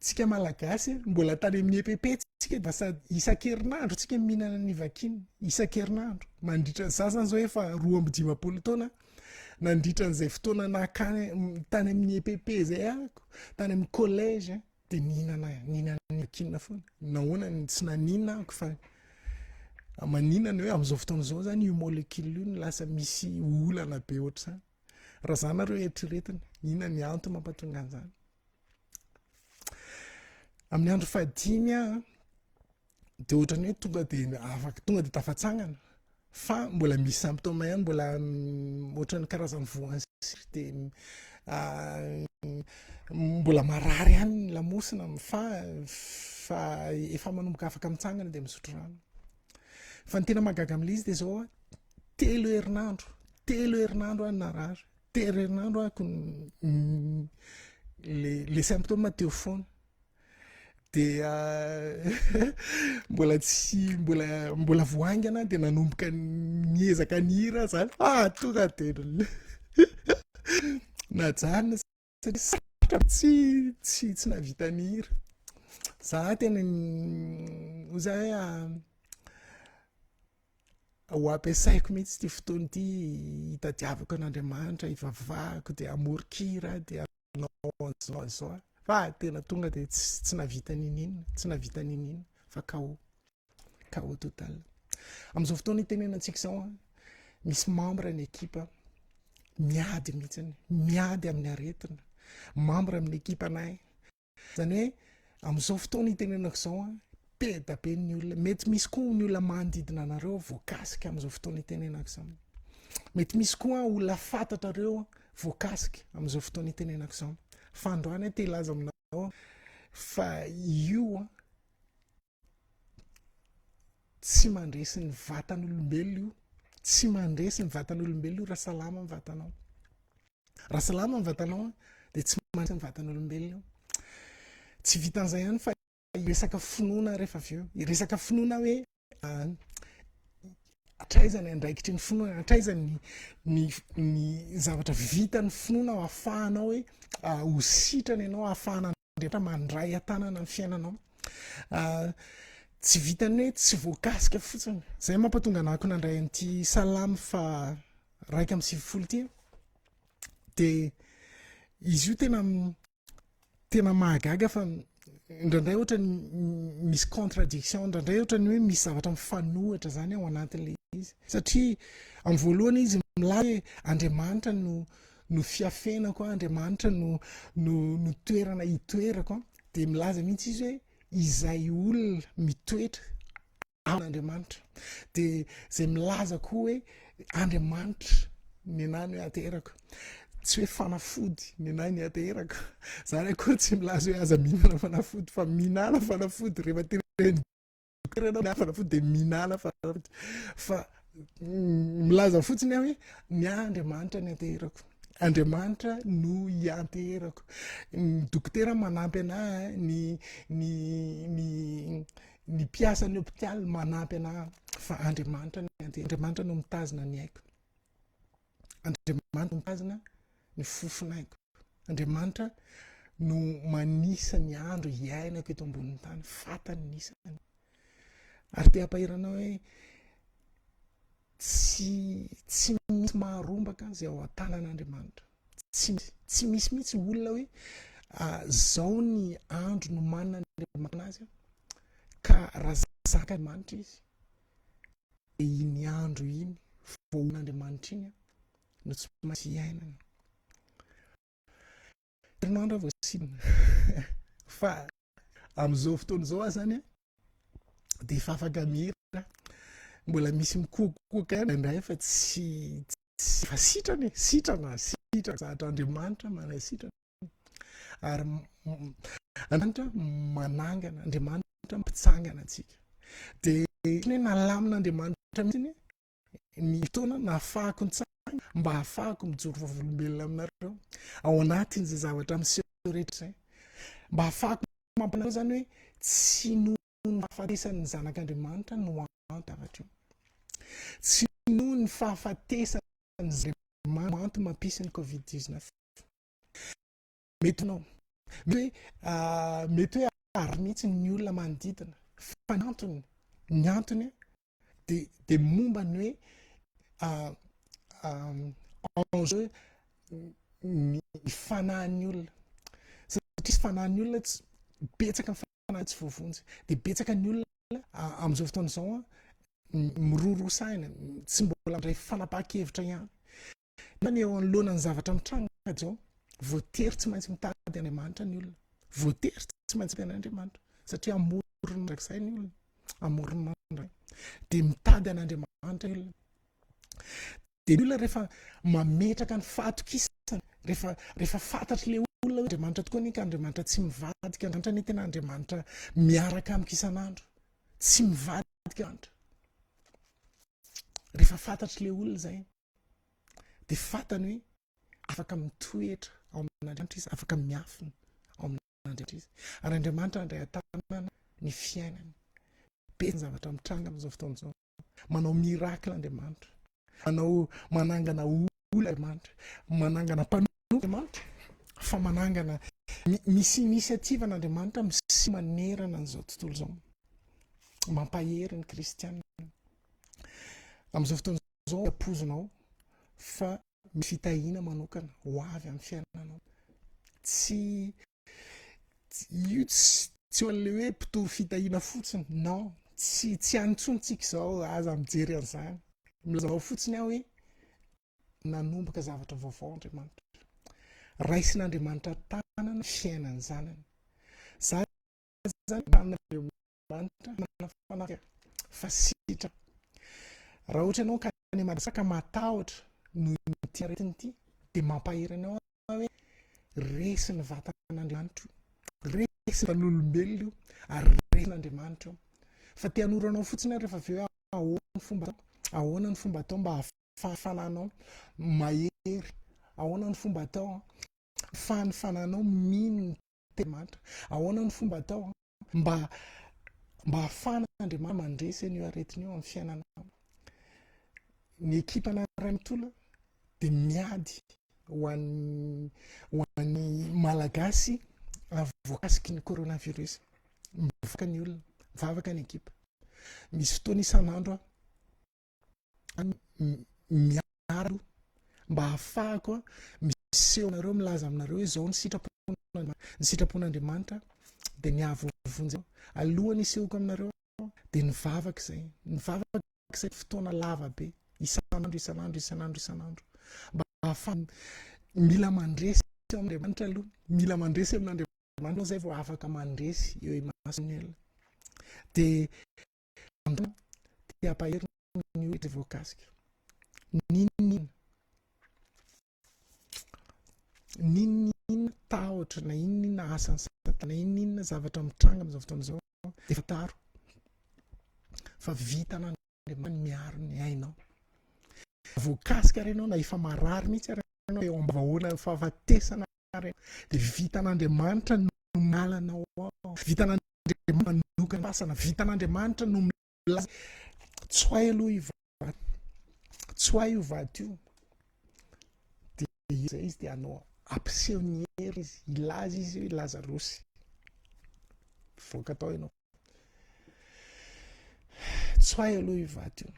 Tsika Malagasy mbola tany amin'ny EPP tsika dia sady isan-kerinandro tsika mihinana ny vakin isan-kerinandro mandritra za zany zao efa 52 taona nandritra an'izay fotoana nakany tany amin'ny EPP zay ahako tany amin'ny collège dia nihinana nihinana ny vakin foana nahoana ny tsy naninona ahako fa maninona ny hoe amin'izao fotoana izao zany io molecule io no lasa misy olana be ohatr'izany raha za nareo eritreretina inona ny antony mampatonga an'izany Amin'ny andro fahadimy aho dia ohatran'ny hoe tonga dia afaka tonga dia tafatsangana fa mbola misy symptôme ihany mbola ohatran'ny karazan'ny voan'ny sery dia mbola marary ihany ny lamosina fa fa efa manomboka afaka mitsangana dia misotro rano. Fa ny tena mahagaga amin'ilay izy dia izao a, telo herinandro, telo herinandro aho narary. Telo herinandro ako le le symptôme teo foana dia mbola tsy mbola mbola vao haingana dia nanomboka niezaka nihira aho zany ah tonga dia najanona satria sarotra tsy tsy tsy nahavita nihira. Za tena hoy za hoe ho ampiasaiko mihitsy ity fotoana ity hitadiavako an'Andriamanitra, hivavahako dia hamoron-kira dia hanao an'izao an'izao aho. Fa tena tonga dia tsy tsy nahavita niniana, tsy nahavita niniana fa KO. KO total. Amin'izao fotoana itenenantsika izao an, misy membre ny ekipa miady mihitsy, miady amin'ny aretina. Membre amin'ny ekipanay. Izany hoe amin'izao fotoana itenenako izao an, be da be ny olona, mety misy koa ny olona manodidina anareo voakasika amin'izao fotoana itenenako izao. Mety misy koa olona fantatrareo voakasika amin'izao fotoana itenenako izao. Fa androany aho te hilaza aminao fa io an, tsy mandresy ny vatan'olombelona io, tsy mandresy ny vatan'olombelona io raha salama ny vatanao. Raha salama ny vatanao dia tsy mandresy ny vatan'olombelona io. Tsy vitan'izay ihany fa hiresaka finoana rehefa avy eo. Hiresaka finoana hoe hatraiza ny andraikitry ny finoana, hatraiza ny ny ny zavatra vitan'ny finoana ahafahanao hoe ho sitrana ianao, ahafahana Andriamanitra mandray an-tanana ny fiainanao. Tsy vitan'ny hoe tsy voakasika fotsiny. Izay mampatonga anako nandray an'ity salamo fa 91 ity. Dia izy io tena tena mahagaga fa indraindray ohatra ny misy contradiction, indraindray ohatra ny hoe misy zavatra mifanohitra zany ao anatin'ilay izy. Satria amin'ny voalohany izy milaza hoe Andriamanitra no no fiafenako, Andriamanitra no no no toerana itoerako, dia milaza mihitsy izy hoe izay olona mitoetra amin'Andriamanitra. Dia izay milaza koa hoe Andriamanitra ny anah no iaterako. Tsy hoe fanafody ny anah no iaterako. Zany akory tsy milaza hoe aza mihinana fanafody fa mihinana fanafody rehefa tena Dokotera fanafody dia mihinana fanafody. Fa milaza fotsiny aho hoe ny ahy Andriamanitra ny anteherako. Andriamanitra no ianteherako. Ny dokotera manampy anahy, ny ny ny ny mpiasan'ny hopitaly manampy anahy fa Andriamanitra ny anteherako. Andriamanitra no mitazona ny aiko. Andriamanitra no mitazona ny fofon'aiko. Andriamanitra no manisa ny andro iainako eto ambonin'ny tany, fantany ny isany. Ary te hampahery anao hoe tsy tsy misy maharombaka izay ao an-tanan'Andriamanitra. Tsy misy, tsy misy mihitsy olona hoe zao ny andro nomanin'Andriamanitra azy ka raha zanak'Andriamanitra izy dia iny andro iny voaolan'Andriamanitra iny no tsy maintsy iainana. Herinandro aho vao sitrana. Fa amin'izao fotoana izao aho zany dia efa afaka mihira. Mbola misy mikoakoaka ihany indraindray fa tsy tsy efa sitrana e, sitrana, sitrana, zatra Andriamanitra manasitrana. Ary Andriamanitra manangana, Andriamanitra mpitsangana antsika. Dia hoe nalamin'Andriamanitra mihitsy ny fotoana nahafahako nitsangana mba hahafahako mijoro vavolombelona aminareo ao anatin'izay zavatra miseho rehetra izay. Mba hahafahako mampanareo izany hoe tsy noho ny fahafatesan'ny zanak'Andriamanitra no anto zavatra io. Tsy noho ny fahafatesan'ny Andriamanitra anto mampisy ny covid 19. Mety anao. Mety hoe mety hoe ary mihitsy ny olona manodidina fa ny antony ny antony dia dia momba ny hoe enjeu ny fanahin'ny olona satria fanahin'ny olona tsy betsaka ny fanahy tsy voavonjy dia betsaka ny olona amin'izao fotoana izao miroroa saina tsy mbola mandray fanapahan-kevitra ihany Ny eo anoloana ny zavatra mitranga izao, voatery tsy maintsy mitady Andriamanitra ny olona. Voatery tsy maintsy mitady an'Andriamanitra satria amorony mandrakizay ny olona. Amorony mandrakizay. Dia mitady an'Andriamanitra ny olona. Dia ny olona rehefa mametraka ny fahatokisana, rehefa rehefa fantatry ilay olona hoe Andriamanitra tokoa anie ka Andriamanitra tsy mivadika, Andriamanitra anie tena Andriamanitra miaraka amiko isan'andro. Tsy mivadika Andriamanitra. Rehefa fantatry ilay olona izay, dia fantany hoe afaka mitoetra ao amin'Andriamanitra izy, afaka miafina ao amin'Andriamanitra izy. Ary Andriamanitra handray an-tanana ny fiainany. Be ny zavatra mitranga amin'izao fotoana izao. Manao miracle Andriamanitra. Manao manangana olona Andriamanitra. Manangana mpanompo Andriamanitra. Fa manangana, misy initiative an'Andriamanitra miseho manerana an'izao tontolo izao. Mampahery ny kristiana. Amin'izao fotoana izao ampoizinao fa misy fitahiana manokana ho avy amin'ny fiainanao. Tsy io tsy tsy ho an'ilay hoe mpitory fitahiana fotsiny. Non, tsy tsy any intsony tsika izao, aza mijery an'izany. Milaza anao fotsiny aho hoe nanomboka zavatra vaovao Andriamanitra. Raisin'Andriamanitra tanana ny fiainan'ny zanany. Za zany Andriamanitra manana fanahy fa sitrana. Raha ohatra ianao ka any Madagasikara ka matahotra noho ity aretina ity dia mampahery anao aho hoe resin'ny vatan'Andriamanitra io, resin'ny vatan'olombelona io ary resin'Andriamanitra io. Fa te hanoro anao fotsiny aho rehefa avy eo hoe ahoana ny fomba atao, ahoana ny fomba atao mba hahafahan'ny fanahinao mahery, ahoana ny fomba atao hahafahan'ny fanahinao mino ny Andriamanitra. Ahoana ny fomba atao mba mba hahafahan'Andriamanitra mandresy an'io aretina io amin'ny fiainanao? Ny ekipana iray manontolo dia miady ho an'ny ho an'ny Malagasy voakasiky ny coronavirus. Mivavaka ny olona, mivavaka ny ekipa. Misy fotoana isan'andro aho miaro mba hahafahako miseho aminareo milaza aminareo hoe izao ny sitrapon'Andriamanitra ny sitrapon'Andriamanitra dia ny hahavoavonjy aho alohan'ny hisehoako aminareo dia nivavaka izay nivavaka izay fotoana lava be isan'andro isan'andro isan'andro isan'andro mba hahafahana mila mandresy amin'Andriamanitra aloha mila mandresy amin'Andriamanitra izay vao afaka mandresy eo imason'ny olona dia Androany dia hampahery ny olona voakasika. N'inon'inona, n'inon'inona tahotra na inon'inona asan'i Satana na inon'inona zavatra mitranga amin'izao fotoana izao dia fantaro fa vitan'Andriamanitra ny miaro ny ainao. Voakasika ary ianao na efa marary mihitsy ary ianao eo am-bavahoana fahafatesana ary dia vitan'Andriamanitra no miala anao ao. Vitan'Andriamanitra manokana fasana. Vitan'Andriamanitra no milaza tsoahy aloha io vato. Tsoahy io vato io. Dia izay izy dia hanao ampiseho ny hery izy. Hilaza izy hoe Lazarosy. Voaka tao ianao. Tsoahy aloha io vato io.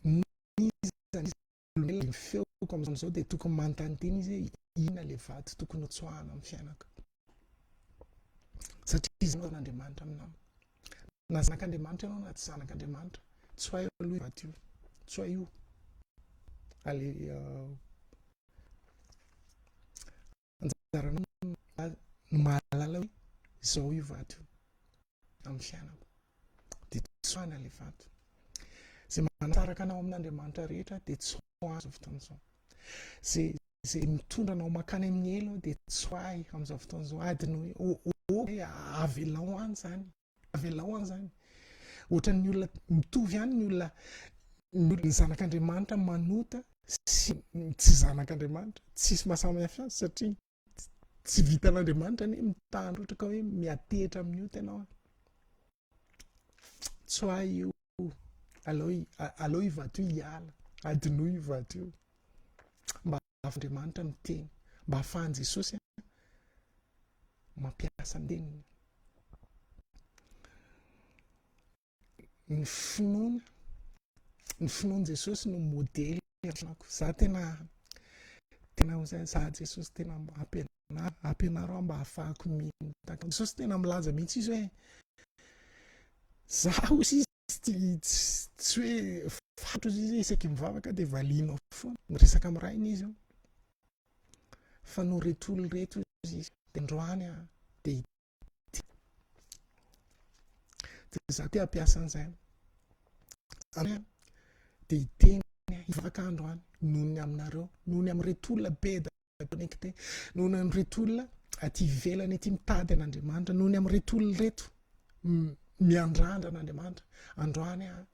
N'iza n'iza olombelona ny feoko amin'izao dia tokony manontany tena izy hoe inona ilay vato tokony hotsoahana amin'ny fiainako. Satria izy no Andriamanitra aminao. Na zanak'Andriamanitra ianao na tsy zanak'Andriamanitra, tsoahy aloha io vato io. Tsoahy io. Allez, Anjaranao no mahalala hoe izao io vato io amin'ny fiainako. Dia tsoahina ilay vato. Izay manasaraka anao amin'Andriamanitra rehetra dia tsoahina amin'izao fotoana izao. Izay izay mitondra anao mankany amin'ny helo dia tsoahy amin'izao fotoana izao. Adinoy, avelao any izany. Avelao any izany. Ohatran'ny olona mitovy ihany ny olona ny zanak'Andriamanitra manota sy tsy zanak'Andriamanitra. Tsisy mahasamy hafa azy satria tsy vitan'Andriamanitra anie mitandro ohatra ka hoe miatehitra amin'ny ota ianao. Tsoahy io. Alao alao io vato io hiala. Adinoy io vato io. Mba ahafahan'Andriamanitra miteny, mba ahafahan'i Jesosy mampiasa ny teniny. Ny finoana, ny finoan'i Jesosy no modely fiainako. Za tena tena ho zay, za Jesosy tena ampianaro, ampianaro aho mba ahafahako mino. Jesosy tena milaza mihitsy izy hoe za hoy izy Tsy tsy hoe fantatro izy hoe isaky mivavaka dia valianao foana. Miresaka amin'ny rainy izy io. Fa noho ireto olona ireto izy dia androany aho dia ity. Dia izaho te hampiasa an'izay. Androany aho dia hiteny hivavaka androany noho ny aminareo, noho ny amin'ireto olona be connecté, noho ny amin'ireto olona aty ivelany aty mitady an'Andriamanitra, noho ny amin'ireto olona ireto miandrandra an'Andriamanitra. Androany aho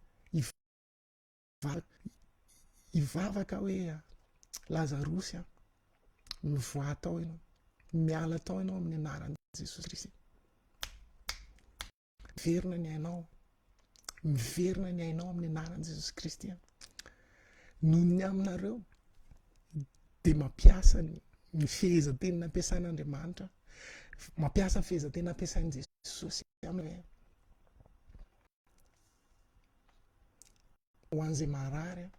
hivavaka hoe Lazarosy a, mivoaha tao ianao, miala tao ianao amin'ny anaran'i Jesosy Kristy. Miverina ny ainao. Miverina ny ainao amin'ny anaran'i Jesosy Kristy. Noho ny aminareo dia mampiasa ny fehezanteny nampiasain'Andriamanitra, mampiasa ny fehezanteny nampiasain'i Jesosy aminy hoe ho an'izay marary aho,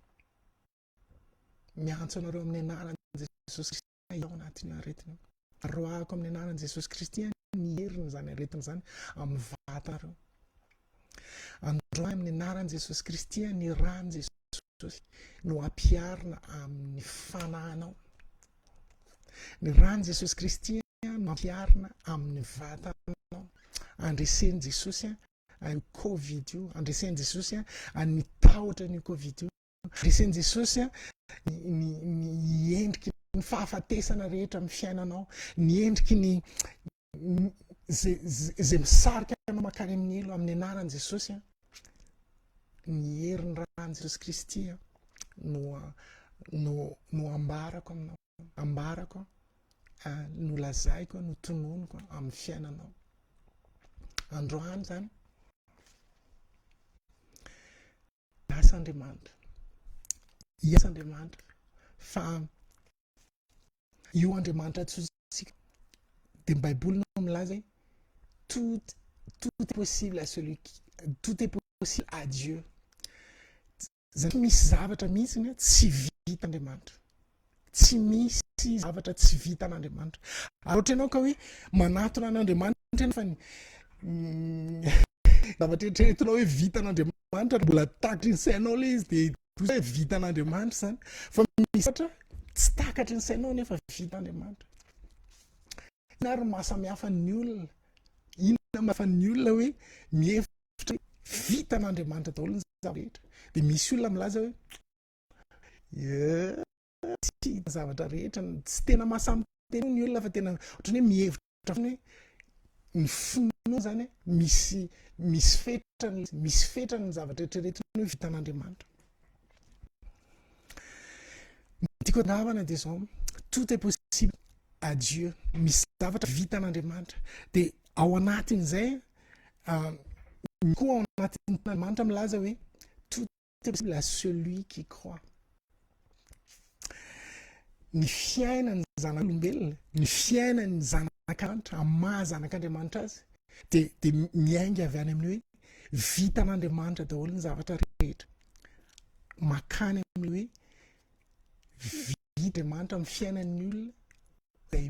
miantso anareo amin'ny anaran'i Jesosy Kristy ao anatin'io aretina io. Roahako amin'ny anaran'i Jesosy Kristy ny herin'izany aretina izany amin'ny vatanareo. Androany amin'ny anaran'i Jesosy Kristy ny ran'i Jesosy no ampiharina amin'ny fanahinao. Ny ran'i Jesosy Kristy no ampiharina amin'ny vatanao. Andresen'i Jesosy an'io Covid io, andresen'i Jesosy an'ny tahotra an'io Covid io. Resen'i Jesosy ny ny endriky ny fahafatesana rehetra amin'ny fiainanao, ny endriky ny zay misarika anao mankany amin'ny helo amin'ny anaran'i Jesosy. Ny herin'ny ran'i Jesosy Kristy no no no ambarako aminao, ambarako, no lazaiko, no tononiko amin'ny fiainanao. Androany izany Hiasa Andriamanitra. Hiasa Andriamanitra. Fa io Andriamanitra antsointsika dia ny Baiboly no milaza hoe tout tout est possible à celui qui tout est possible à Dieu. Zany tsy misy zavatra mihitsy ny tsy vitan'Andriamanitra. Tsy misy zavatra tsy vitan'Andriamanitra. Ary ohatra ianao ka hoe manatona an'Andriamanitra ianao fa ny zavatra eritreretinao hoe vitan'Andriamanitra mbola takatry ny sainao ilay izy dia hoe vitan'Andriamanitra izany. Fa misy zavatra tsy takatry ny sainao nefa vitan'Andriamanitra. Inona ary no mahasamihafa ny olona? Inona mahafa ny olona hoe mihevitra hoe vitan'Andriamanitra daholo ny zavatra rehetra? Dia misy olona milaza hoe Tsy hita zavatra rehetra, tsy tena mahasahy miteny ny olona fa tena ohatran'ny hoe mihevitra foana hoe ny finoana zany misy misy fetrany, misy fetrany ny zavatra eritreretina hoe vitan'Andriamanitra. Ny tiako atongavana dia izao, tout est possible à Dieu, misy zavatra vitan'Andriamanitra, dia ao anatin'izay koa ao anatin'ny Andriamanitra milaza hoe tout possible à celui qui croit. Ny fiainan'ny zanak'olombelona, ny fiainan'ny zanak'Andriamanitra, amin'ny maha zanak'Andriamanitra azy, dia dia miainga avy any amin'ny hoe vitan'Andriamanitra daholo ny zavatra rehetra. Makany amin'ny hoe vitan'Andriamanitra amin'ny fiainan'ny olona, izay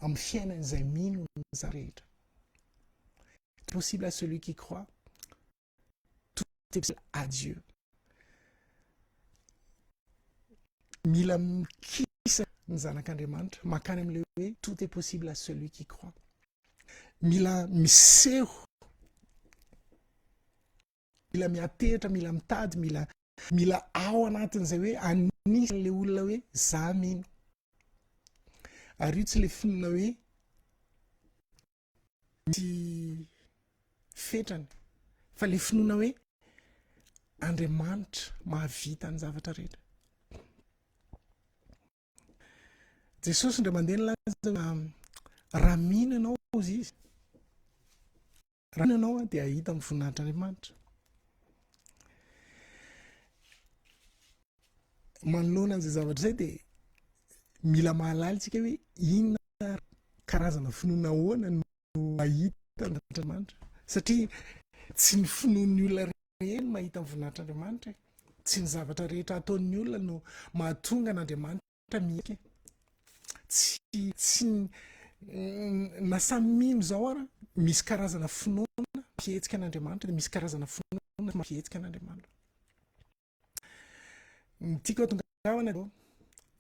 amin'ny fiainan'izay mino ny zavatra rehetra. Possible à celui qui croit. Tout est possible à Dieu. Mila mikisa ny zanak'Andriamanitra mankany amin'ilay hoe tout est possible à celui qui croit. Mila miseho, mila miatehitra, mila mitady, mila mila ao anatin'izay hoe anisan'ilay olona hoe za mino. Ary io tsy ilay finoana hoe misy fetrany fa le finoana hoe Andriamanitra mahavita ny zavatra rehetra. Jesosy indray mandeha nilaza raha mino ianao hozy izy, raha mino ianao dia hahita ny voninahitr'Andriamanitra. Manoloana an'izay zavatra izay dia mila mahalala isika hoe inona karazana finoana ahoana no mahita ny voninahitr'Andriamanitra satria tsy ny finoan'ny olona rehetra no mahita ny voninahitr'Andriamanitra e. Tsy ny zavatra rehetra ataon'ny olona no mahatonga an'Andriamanitra mihetsika e. Tsy tsy na samy mino izao ara misy karazana finoana mampihetsika an'Andriamanitra dia misy karazana finoana mampihetsika an'Andriamanitra. Ny tiako hatongavana dia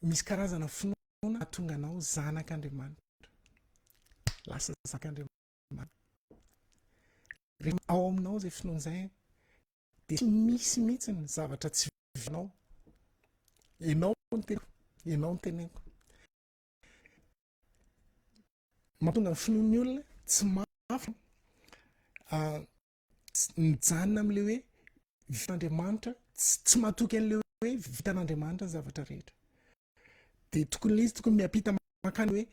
misy karazana finoana mahatonga anao zanak'Andriamanitra. Lasa zanak'Andriamanitra. Rehefa ao aminao izay finoana izay dia tsy misy mihitsy ny zavatra tsy vitanao. Ianao no teneniko, ianao no teneniko. Mahatonga ny finoan'ny olona tsy mafy mijanona amin'ilay hoe vitan'Andriamanitra, tsy matoky an'ilay hoe vitan'Andriamanitra ny zavatra rehetra. Dia tokony ilay izy tokony miampita mankany hoe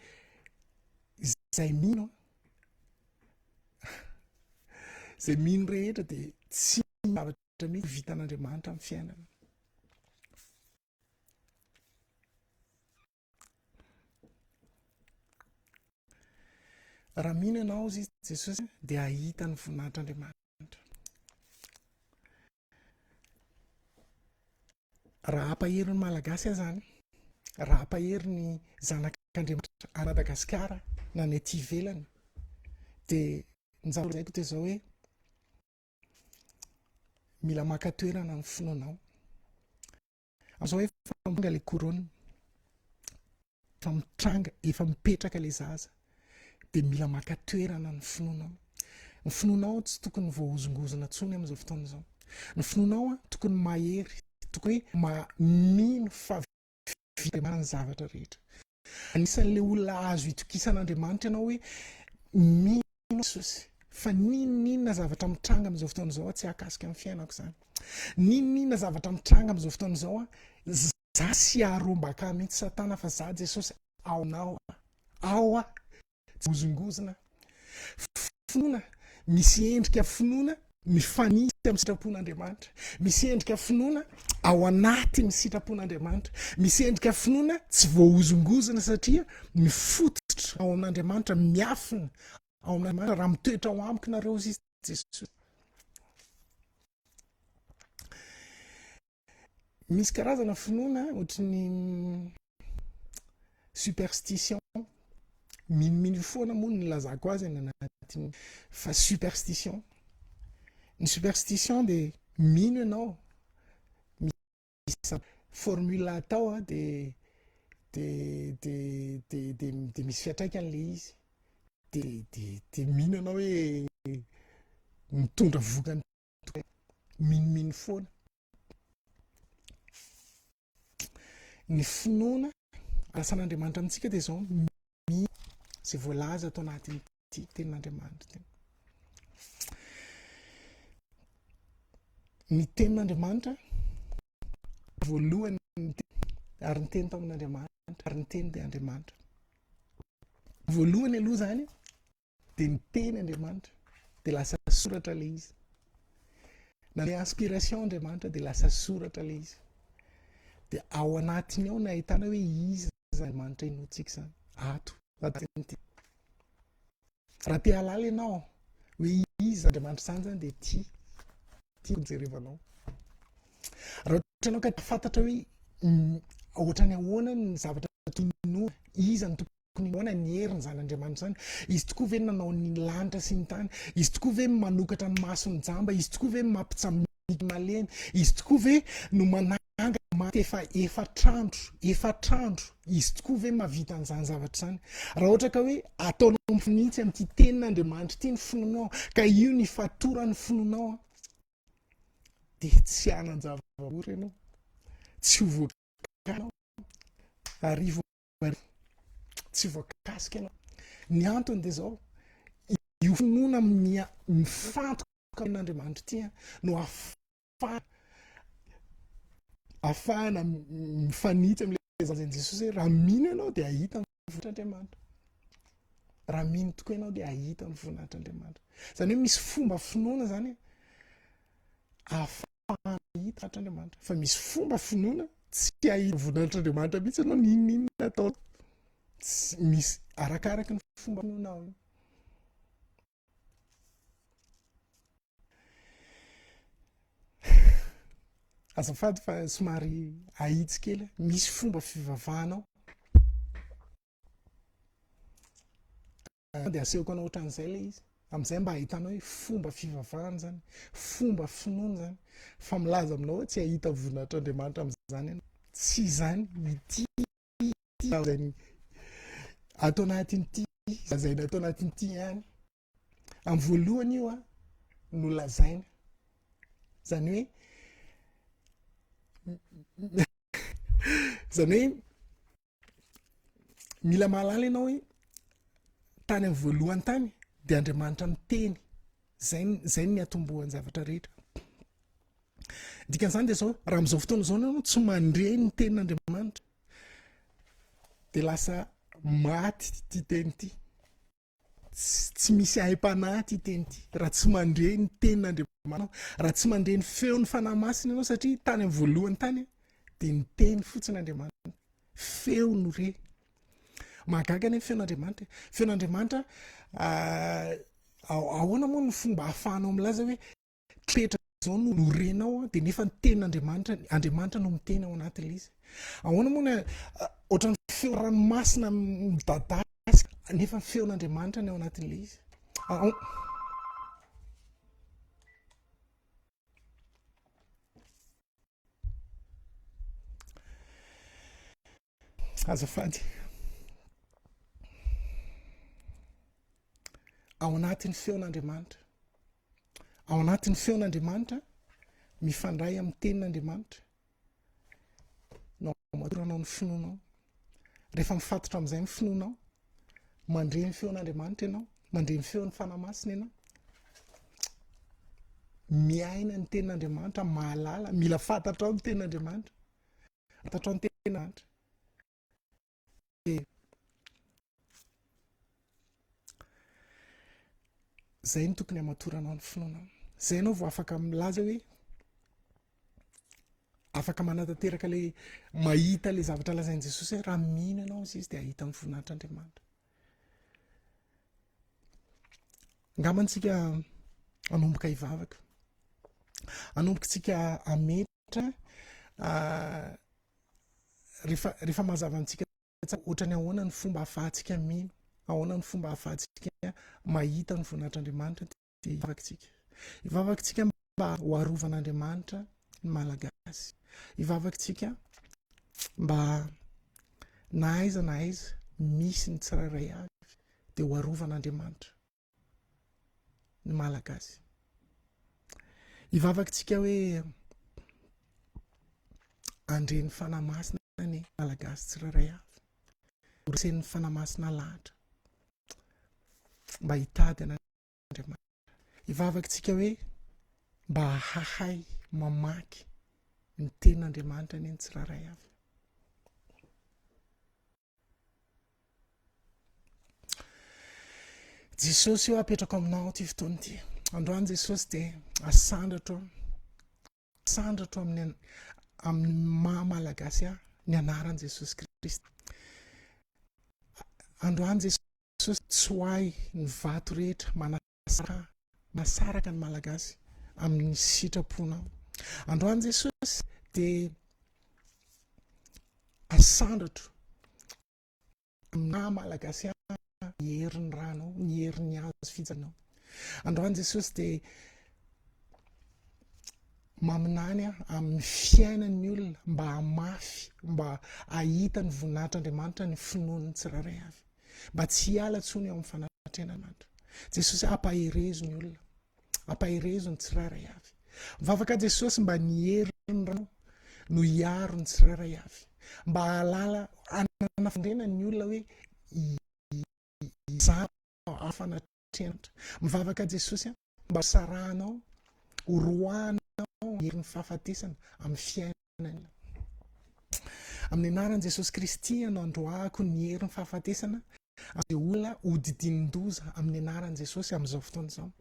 izay mino, izay mino rehetra dia tsy zavatra mihitsy vitan'Andriamanitra amin'ny fiainana. Raha mino ianao, hozy izy Jesosy, dia hahita ny voninahitr'Andriamanitra. Raha hampahery ny Malagasy aho izany, raha hampahery ny zanak'Andriamanitra any Madagasikara na ny aty ivelany, dia ny zavatra lazaiko dia izao hoe, mila maka toerana ny finoanao. Amin'izao efa mitranga ilay couronne, efa mitranga, efa mipetraka ilay zaza, dia mila maka toerana ny finoanao. Ny finoanao tsy tokony voahozongozona intsony amin'izao fotoana izao. Ny finoanao tokony mahery, tokony hoe mino fa vita ny zavatra rehetra. Anisan'ilay olona azo itokisan'Andriamanitra ianao hoe mino Jesosy fa n'inon'inona zavatra mitranga amin'izao fotoana izao tsy hahakasika ny fiainako izany. N'inon'inona zavatra mitranga amin'izao fotoana izao za tsy harombaka mihitsy Satana fa za Jesosy ao aminao ao aho. Tsy hozongozona. Finoana, misy endrika finoana mifanitsy amin'ny sitrapon'Andriamanitra. Misy endrika finoana ao anatin'ny sitrapon'Andriamanitra. Misy endrika finoana tsy voahozongozona satria mifototra ao amin'Andriamanitra, miafina ao amin'Andriamanitra. Raha mitoetra ao amiko nareo, hoy izy Jesosy. Misy karazana finoana ohatry ny superstition, minomino foana moa no nilazako azy any anatin'ny fa superstition. Ny superstition dia mino ianao, misy formule atao dia dia dia dia dia dia misy fiantraikany ilay izy, dia dia dia mino ianao hoe mitondra vokany minomino foana. Ny finoana asan'Andriamanitra amintsika dia izao, mino izay voalaza ato anatin'ity tenin'Andriamanitra ity. Ny tenin'Andriamanitra voalohany ny teny, ary ny teny tao amin'Andriamanitra, ary ny teny dia Andriamanitra. Voalohany aloha izany Dia niteny Andriamanitra, dia lasa soratra ilay izy. Nanome inspiration Andriamanitra, dia lasa soratra ilay izy. Dia ao anatiny ao no ahitana hoe iza izany Andriamanitra inoantsika izany. Ato, anatin'ity. Raha te hahalala ianao hoe iza Andriamanitra izany izany dia ity, ity no jerevanao. Raha ohatra ianao ka te hahafantatra hoe ohatran'ny ahoana ny zavatra tokony hinoana, iza no tokony Tokony ahoana ny herin'izany Andriamanitra izany? Izy tokoa ve no nanao ny lanitra sy ny tany? Izy tokoa ve no manokatra ny mason'ny jamba? Izy tokoa ve no mampitsambikina ny malemy? Izy tokoa ve no manangana ny maty efa efatr'andro? Efatr'andro! Izy tokoa ve mahavita an'izany zavatra izany? Raha ohatra ka hoe ataonao mifanitsy amin'ity tenin'Andriamanitra ity ny finoanao, ka io no ifatoran'ny finoanao, dia tsy hanan-java-bory ianao, tsy ho voakana ianao, ary tsy voakasika ianao. Ny antony dia izao, io finoana mifantoka amin'Andriamanitra ity no ahafahana ahafahana mifanitsy amin'ilay lazain'i Jesosy hoe raha mino ianao dia hahita ny voninahitr'Andriamanitra. Raha mino tokoa ianao dia hahita ny voninahitr'Andriamanitra. Izany hoe misy fomba finoana izany ahafahana Voninahitr'Andriamanitra. Fa misy fomba finoana tsy hahita voninahitr'Andriamanitra mihitsy ianao n'inon'inona atao. Tsy misy arakaraky ny fomba finoanao io. Azafady fa somary ahitsy kely, misy fomba fivavahanao. Dia asehoko anao ohatran'izay ilay izy. Amin'izay mba ahitanao hoe fomba fivavahana izany, fomba finoana izany. Fa milaza aminao hoe tsy hahita voninahitr'Andriamanitra amin'izany ianao. Tsy izany ity lazainy ato anatin'ity, lazaina ato anatin'ity ihany. Amin'ny voalohany io no lazaina. Izany hoe izany hoe Mila mahalala ianao hoe tany amin'ny voalohany tany dia Andriamanitra miteny, zay zay ny niatombohan'ny zavatra rehetra. Dikan'izany dia zao, raha amin'izao fotoana izao ianao tsy mandre ny tenin'Andriamanitra dia lasa maty ity teny ity. Tsy misy aim-panahy ity teny ity raha tsy mandre ny tenin'Andriamanitra ianao, raha tsy mandre ny feon'ny Fanahy Masina ianao satria tany amin'ny voalohany tany dia niteny fotsiny Andriamanitra, feo no re. Mahagaga anie ny feon'Andriamanitra e. Feon'Andriamanitra, ahoana moa no fomba ahafahanao milaza hoe trompetra izao no renao dia nefa ny tenin'Andriamanitra, Andriamanitra no miteny ao anatin'ilay izy. Ahoana moa ny ohatran'ny feo ranomasina midadasika nefa ny feon'Andriamanitra ny ao anatin'ilay izy. Azafady. Ao anatin'ny feon'Andriamanitra. Ao anatin'ny feon'Andriamanitra, mifandray amin'ny tenin'Andriamanitra. No amatoranao ny finoanao. Rehefa mifatotra amin'izay ny finoanao, mandre ny feon'Andriamanitra ianao, mandre ny feon'ny Fanahy Masina ianao. Miaina ny tenin'Andriamanitra, mahalala, mila fantatrao ny tenin'Andriamanitra. Fantatrao ny tenin'Andriamanitra. Dia zay no tokony hamatoranao ny finoanao. Zay ianao vao afaka milaza hoe afaka manatanteraka le mahita le zavatra lazain'i Jesosy hoe raha mino ianao izy izy dia hahita ny voninahitr'Andriamanitra. Angamba antsika hanomboka hivavaka. Hanomboka tsika hametra ah, rehefa rehefa mazava amintsika tsara ohatrany ahoana ny fomba ahafahantsika mino, ahoana ny fomba ahafahantsika mahita ny voninahitr'Andriamanitra dia hivavaka tsika. Hivavaka tsika mba ho arovan'Andriamanitra ny Malagasy. Hivavaka tsika mba na aiza na aiza misy ny tsirairay avy dia ho arovan'Andriamanitra ny Malagasy. Hivavaka tsika hoe handre ny Fanahy Masina ny Malagasy tsirairay avy. Ho resen'ny Fanahy Masina lahatra mba hitady an'Andriamanitra. Hivavaka tsika hoe mba hahay mamaky ny tenin'Andriamanitra anie ny tsirairay avy. Jesosy io apetrako aminao ity fotoana ity. Androany Jesosy dia asandratro asandratro amin'ny amin'ny maha malagasy ahy ny anaran'i Jesosy Kristy. Androany Jesosy tsoahy ny vato rehetra manasaraka manasaraka ny malagasy amin'ny sitraponao. Androany Jesosy dia asandratro amin'ny maha malagasy ahy ny herin'ny ranao, ny herin'ny hazo fijalinao. Androany Jesosy dia maminany aho amin'ny fiainan'ny olona mba hamafy, mba hahita ny voninahitr'Andriamanitra ny finoan'ny tsirairay avy. Mba tsy hiala intsony eo amin'ny fanatrehan'Andriamanitra. Jesosy ampaherezo ny olona. Ampaherezo ny tsirairay avy. Mivavaka Jesosy mba ny herin'ny ranao no hiaro ny tsirairay avy. Mba hahalala, hanana fahendrena ny olona hoe izaho ao fanatrehan'Andriamanitra. Mivavaka Jesosy mba ho sarahanao, ho roahanao ny herin'ny fahafatesana amin'ny fiainany. Amin'ny anaran'i Jesosy Kristy no androahako ny herin'ny fahafatesana amin'izay olona hodidinin-doza amin'ny anaran'i Jesosy amin'izao fotoana izao.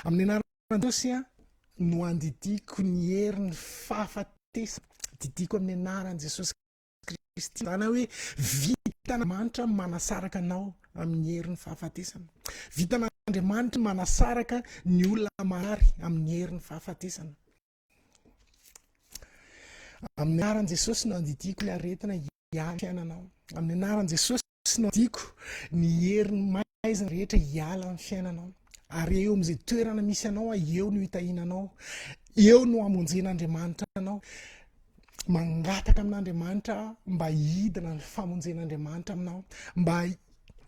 Amin'ny anaran'i Jesosy no andidiako ny herin'ny fahafatesana. Didiako amin'ny anaran'i Jesosy Kristy. Izany hoe vitan'Andriamanitra ny manasaraka anao amin'ny herin'ny fahafatesana. Vitan'Andriamanitra ny manasaraka ny olona marary amin'ny herin'ny fahafatesana. Amin'ny anaran'i Jesosy no andidiako ny aretina hiala amin'ny fiainanao. Amin'ny anaran'i Jesosy no andidiako ny herin'ny maizina rehetra hiala amin'ny fiainanao. Ary eo amin'izay toerana misy anao, eo no hitahiana anao. Eo no hamonjen'Andriamanitra anao. Mangataka amin'Andriamanitra aho mba hidina ny famonjen'Andriamanitra aminao. Mba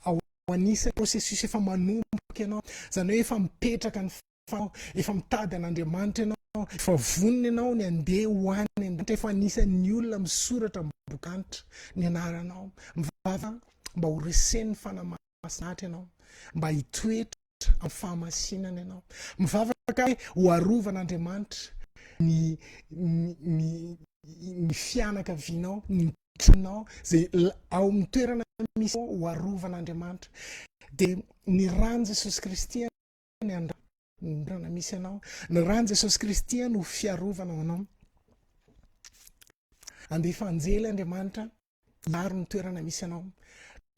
ao anisan'ny processus efa manomboka ianao. Izany hoe efa mipetraka ny fanao, efa mitady an'Andriamanitra ianao, efa vonona ianao ny handeha ho any an-danitra, efa anisan'ny olona misoratra amin'ny bokin-danitra ny anaranao. Mivavaha mba ho resen'ny Fanahy Masina ianao, mba hitoetra amin'ny fahamasinana ianao. Mivavaka hoe ho arovan'Andriamanitra ny ny ny fianakavianao, ny tranonao, izay ao amin'ny toerana misy anao ho arovan'Andriamanitra. Dia ny ran'i Jesosy Kristy ny andrana misy anao. Ny ran'i Jesosy Kristy no fiarovana ho anao. Andefa anjely Andriamanitra hiaro ny toerana misy anao.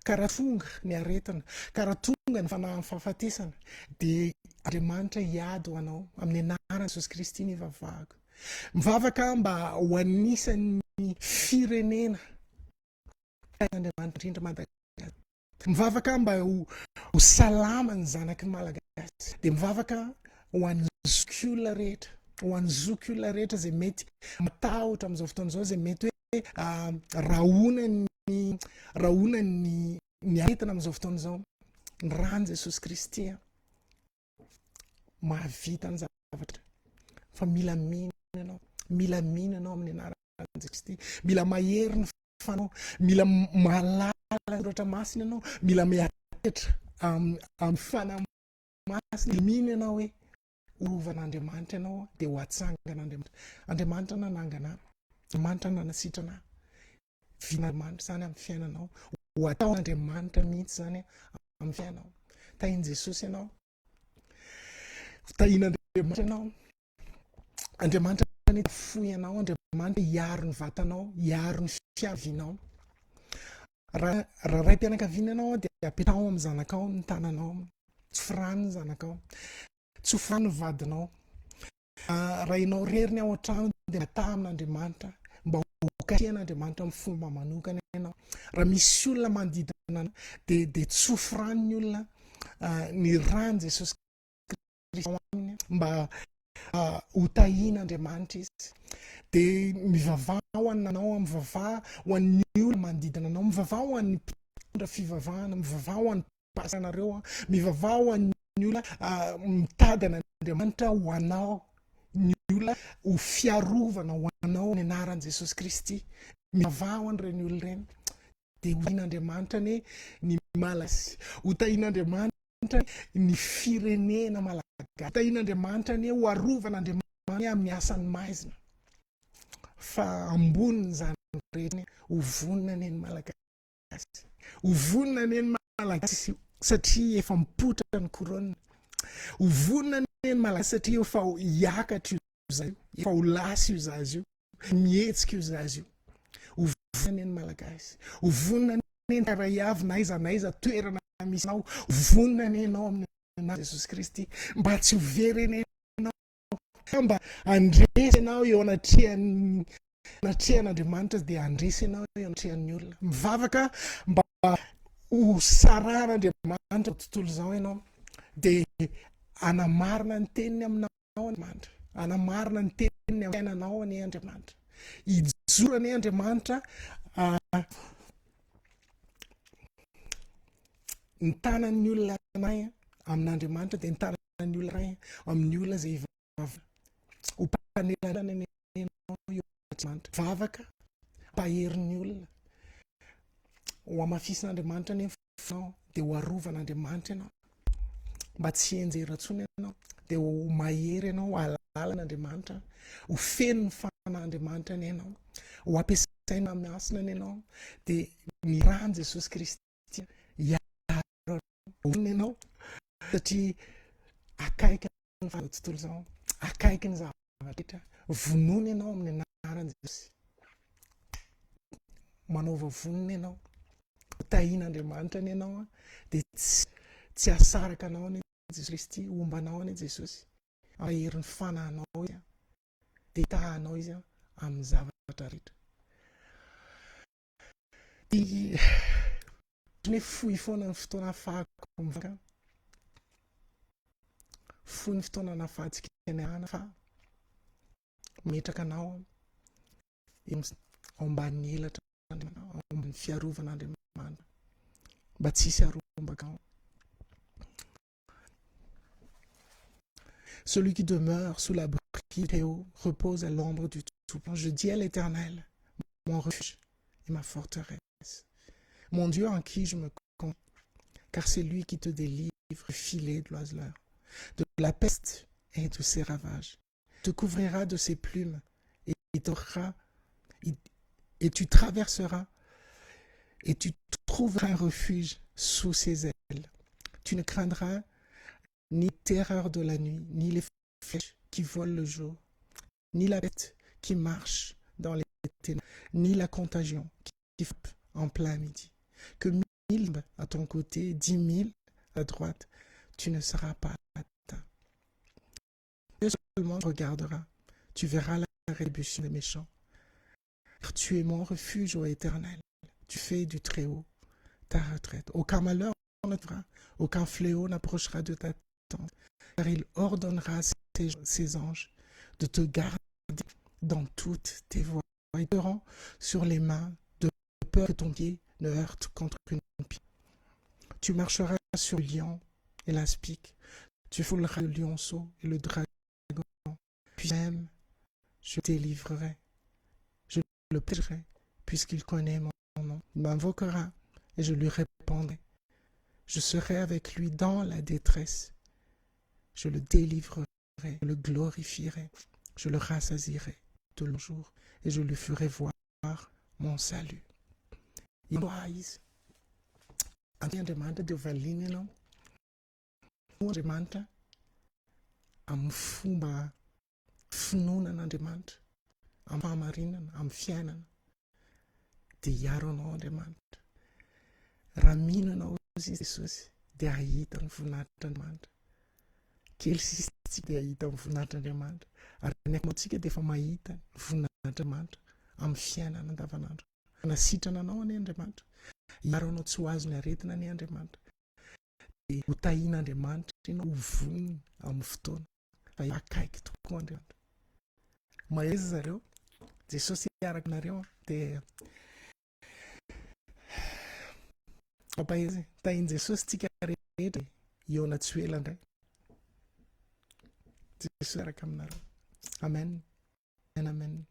Ka raha tonga ny aretina, ka raha tonga ny fanahin'ny fahafatesana, dia Andriamanitra hiady ho anao. Amin'ny anaran'i Jesosy Kristy no ivavahako. Mivavaka aho mba ho anisan'ny firenena tahin'Andriamanitra indrindra Madagasikara. Mivavaka aho mba ho salama ny zanaky ny Malagasy. Dia mivavaka ho an'ny zokiolona rehetra, ho an'ny zokiolona rehetra izay mety matahotra amin'izao fotoana izao, izay mety hoe rahonan'ny rahonan'ny ny aretina amin'izao fotoana izao. Ny ran'i Jesosy Kristy mahavita ny zavatra fa mila mino ianao, mila mino ianao amin'ny anaran'i Jesosy Kristy, mila mahery ny fanao, mila mahalala ny soratra masina ianao, mila miatratra amin'ny fanahy masina, mino ianao hoe horovan'Andriamanitra ianao dia ho atsangan'Andriamanitra. Andriamanitra nanangana ahy, Andriamanitra nanasitrana ahy. Vin'Andriamanitra izany amin'ny fiainanao. Ho ataon'Andriamanitra mihitsy izany amin'ny fiainanao. Tahin'i Jesosy ianao. Tahin'Andriamanitra ianao. Andriamanitra anie foy anao, Andriamanitra hiaro ny vatanao, hiaro ny fiavianao. Raha raha raim-pianakaviana ianao dia apetraho amin'ny zanakao ny tananao. Tsofy rano ny zanakao. Tsofy rano ny vadinao. Raha ianao irery ny ao an-trano dia mangataha amin'Andriamanitra mba ho kasihan'Andriamanitra amin'ny fomba manokana ianao. Raha misy olona manodidina anao dia dia tsofy rano ny olona ny ran'i Jesosy Kristy ao aminy mba ho tahian'Andriamanitra izy. Dia mivavaha ho anao, mivavaha ho an'ny olona manodidina anao, mivavaha ho an'ny mpitondra fivavahana, mivavaha ho an'ny mpasanareo, mivavaha ho an'ny olona mitady an'Andriamanitra ho anao, ny olona ho fiarovana ho anao ny anaran'i Jesosy Kristy. Mivavaha ho an'ireny olona ireny. Dia ho tahian'Andriamanitra anie ny Malagasy. Ho tahian'Andriamanitra ny firenena Malagasy. Ho tahian'Andriamanitra anie, ho arovan'Andriamanitra anie amin'ny asan'ny maizina. Fa ambonin'izany rehetra anie, ho vonona anie ny Malagasy. Ho vonona anie ny Malagasy satria efa mipoitra ny couronne. Ho vonona anie ny Malagasy satria efa hiakatra io zaza io, efa ho lasa io zaza io, mihetsika io zaza io. Ho vonona anie ny Malagasy. Ho vonona anie ny tsirairay avy na aiza na aiza toerana misy anao. Ho vonona anie ianao amin'ny anaran'i Jesosy Kristy mba tsy ho very anie ianao fa mba handresy ianao eo anatrehan'ny anatrehan'Andriamanitra dia handresy ianao eo anatrehan'ny olona. Mivavaka mba ho sarahan'Andriamanitra tontolo izao ianao dia hanamarina ny teniny aminao Andriamanitra. Hanamarina ny teniny amin'ny fiainanao anie Andriamanitra. Hijoro anie Andriamanitra ny tanan'ny olona iray amin'Andriamanitra dia ny tanan'ny olona iray amin'ny olona izay hivavaka. Ho mpanelanelana anie ianao eo Andriamanitra. Vavaka mpahery ny olona. Ho hamafisin'Andriamanitra anie ny fonao dia ho arovan'Andriamanitra ianao. Mba tsy hianjera intsony ianao dia ho mahery ianao, hahalala an'Andriamanitra, ho feno ny fanahin'Andriamanitra anie ianao, ho ampiasaina amin'ny hasina anie ianao, dia ny ran'i Jesosy Kristy hiaro anao, ho vonona ianao satria akaiky ny faran'izao tontolo izao, akaiky ny zavatra rehetra, vonona ianao amin'ny anaran'i Jesosy. Manaova vonona ianao. Tahian'Andriamanitra anie ianao dia tsy tsy hahasaraka anao anie Jesosy Kristy, homba anao anie Jesosy. Hampahery ny fanahinao Izy dia hitaha anao Izy amin'ny zavatra rehetra. Dia ohatran'ny hoe fohy foana ny fotoana ahafahako mivavaka. Fohy ny fotoana nahafahantsika niarahana fa metraka anao eo ao ambanin'ny elatra Andriamanitra, ao ambanin'ny fiarovan'Andriamanitra mba tsy hisy harombaka anao. Celui qui demeure sous l'abri du Très-Haut repose à l'ombre du Tout-Puissant. Je dis à l'Éternel, mon refuge et ma forteresse, mon Dieu en qui je me confie, car c'est lui qui te délivre du filet de l'oiseleur, de la peste et de ses ravages. Te couvrira de ses plumes et et tu traverseras et tu trouveras un refuge sous ses ailes. Tu ne craindras ni terreur de la nuit, ni les flèches qui volent le jour, ni la bête qui marche dans les ténèbres, ni la contagion qui frappe en plein midi. Que mille à ton côté, 10 000 à droite, tu ne seras pas atteint. Dieu seulement regardera, tu verras la rétribution des méchants. Car tu es mon refuge, ô Éternel, tu fais du Très-Haut ta retraite. Aucun malheur ne te fera, aucun fléau n'approchera de ta tente, car il ordonnera ses, ses anges de te garder dans toutes tes voies. Ils te rend sur les mains de peur que ton pied ne heurte contre une pierre. Tu marcheras sur le lion et l'aspic, tu fouleras le lionceau et le dragon. Puis même, je délivrerai, je le protégerai, puisqu'il connaît mon nom. Il m'invoquera et je lui répondrai. Je serai avec lui dans la détresse. Je le délivrerai, je le glorifierai, je le rassasierai de longs jours et je lui ferai voir mon salut. Izy Andriamanitra dia hovaliany ianao. Andriamanitra amin'ny fomba finoana an'Andriamanitra, amin'ny fahamarinana, amin'ny fiainana, dia hiaro anao Andriamanitra. Raha mino ianao izy Jesosy dia hahita ny voninahitr'Andriamanitra. Kely sisa tsika dia hahita ny voninahitr'Andriamanitra. Ary ny ankamaroantsika dia efa mahita ny voninahitr'Andriamanitra amin'ny fiainana andavanandro. Hanasitrana anao anie Andriamanitra. Hiaro anao tsy ho azon'ny aretina anie Andriamanitra. Dia ho tahian'Andriamanitra ianao ho vonona amin'ny fotoana fa efa akaiky tokoa Andriamanitra. Mahereza zareo. Jesosy hiaraka aminareo dia mampahery. Tahin'i Jesosy tsika rehetra hihaona tsy ho ela indray. Jesosy hiaraka aminareo. Amen. Amen. Amen.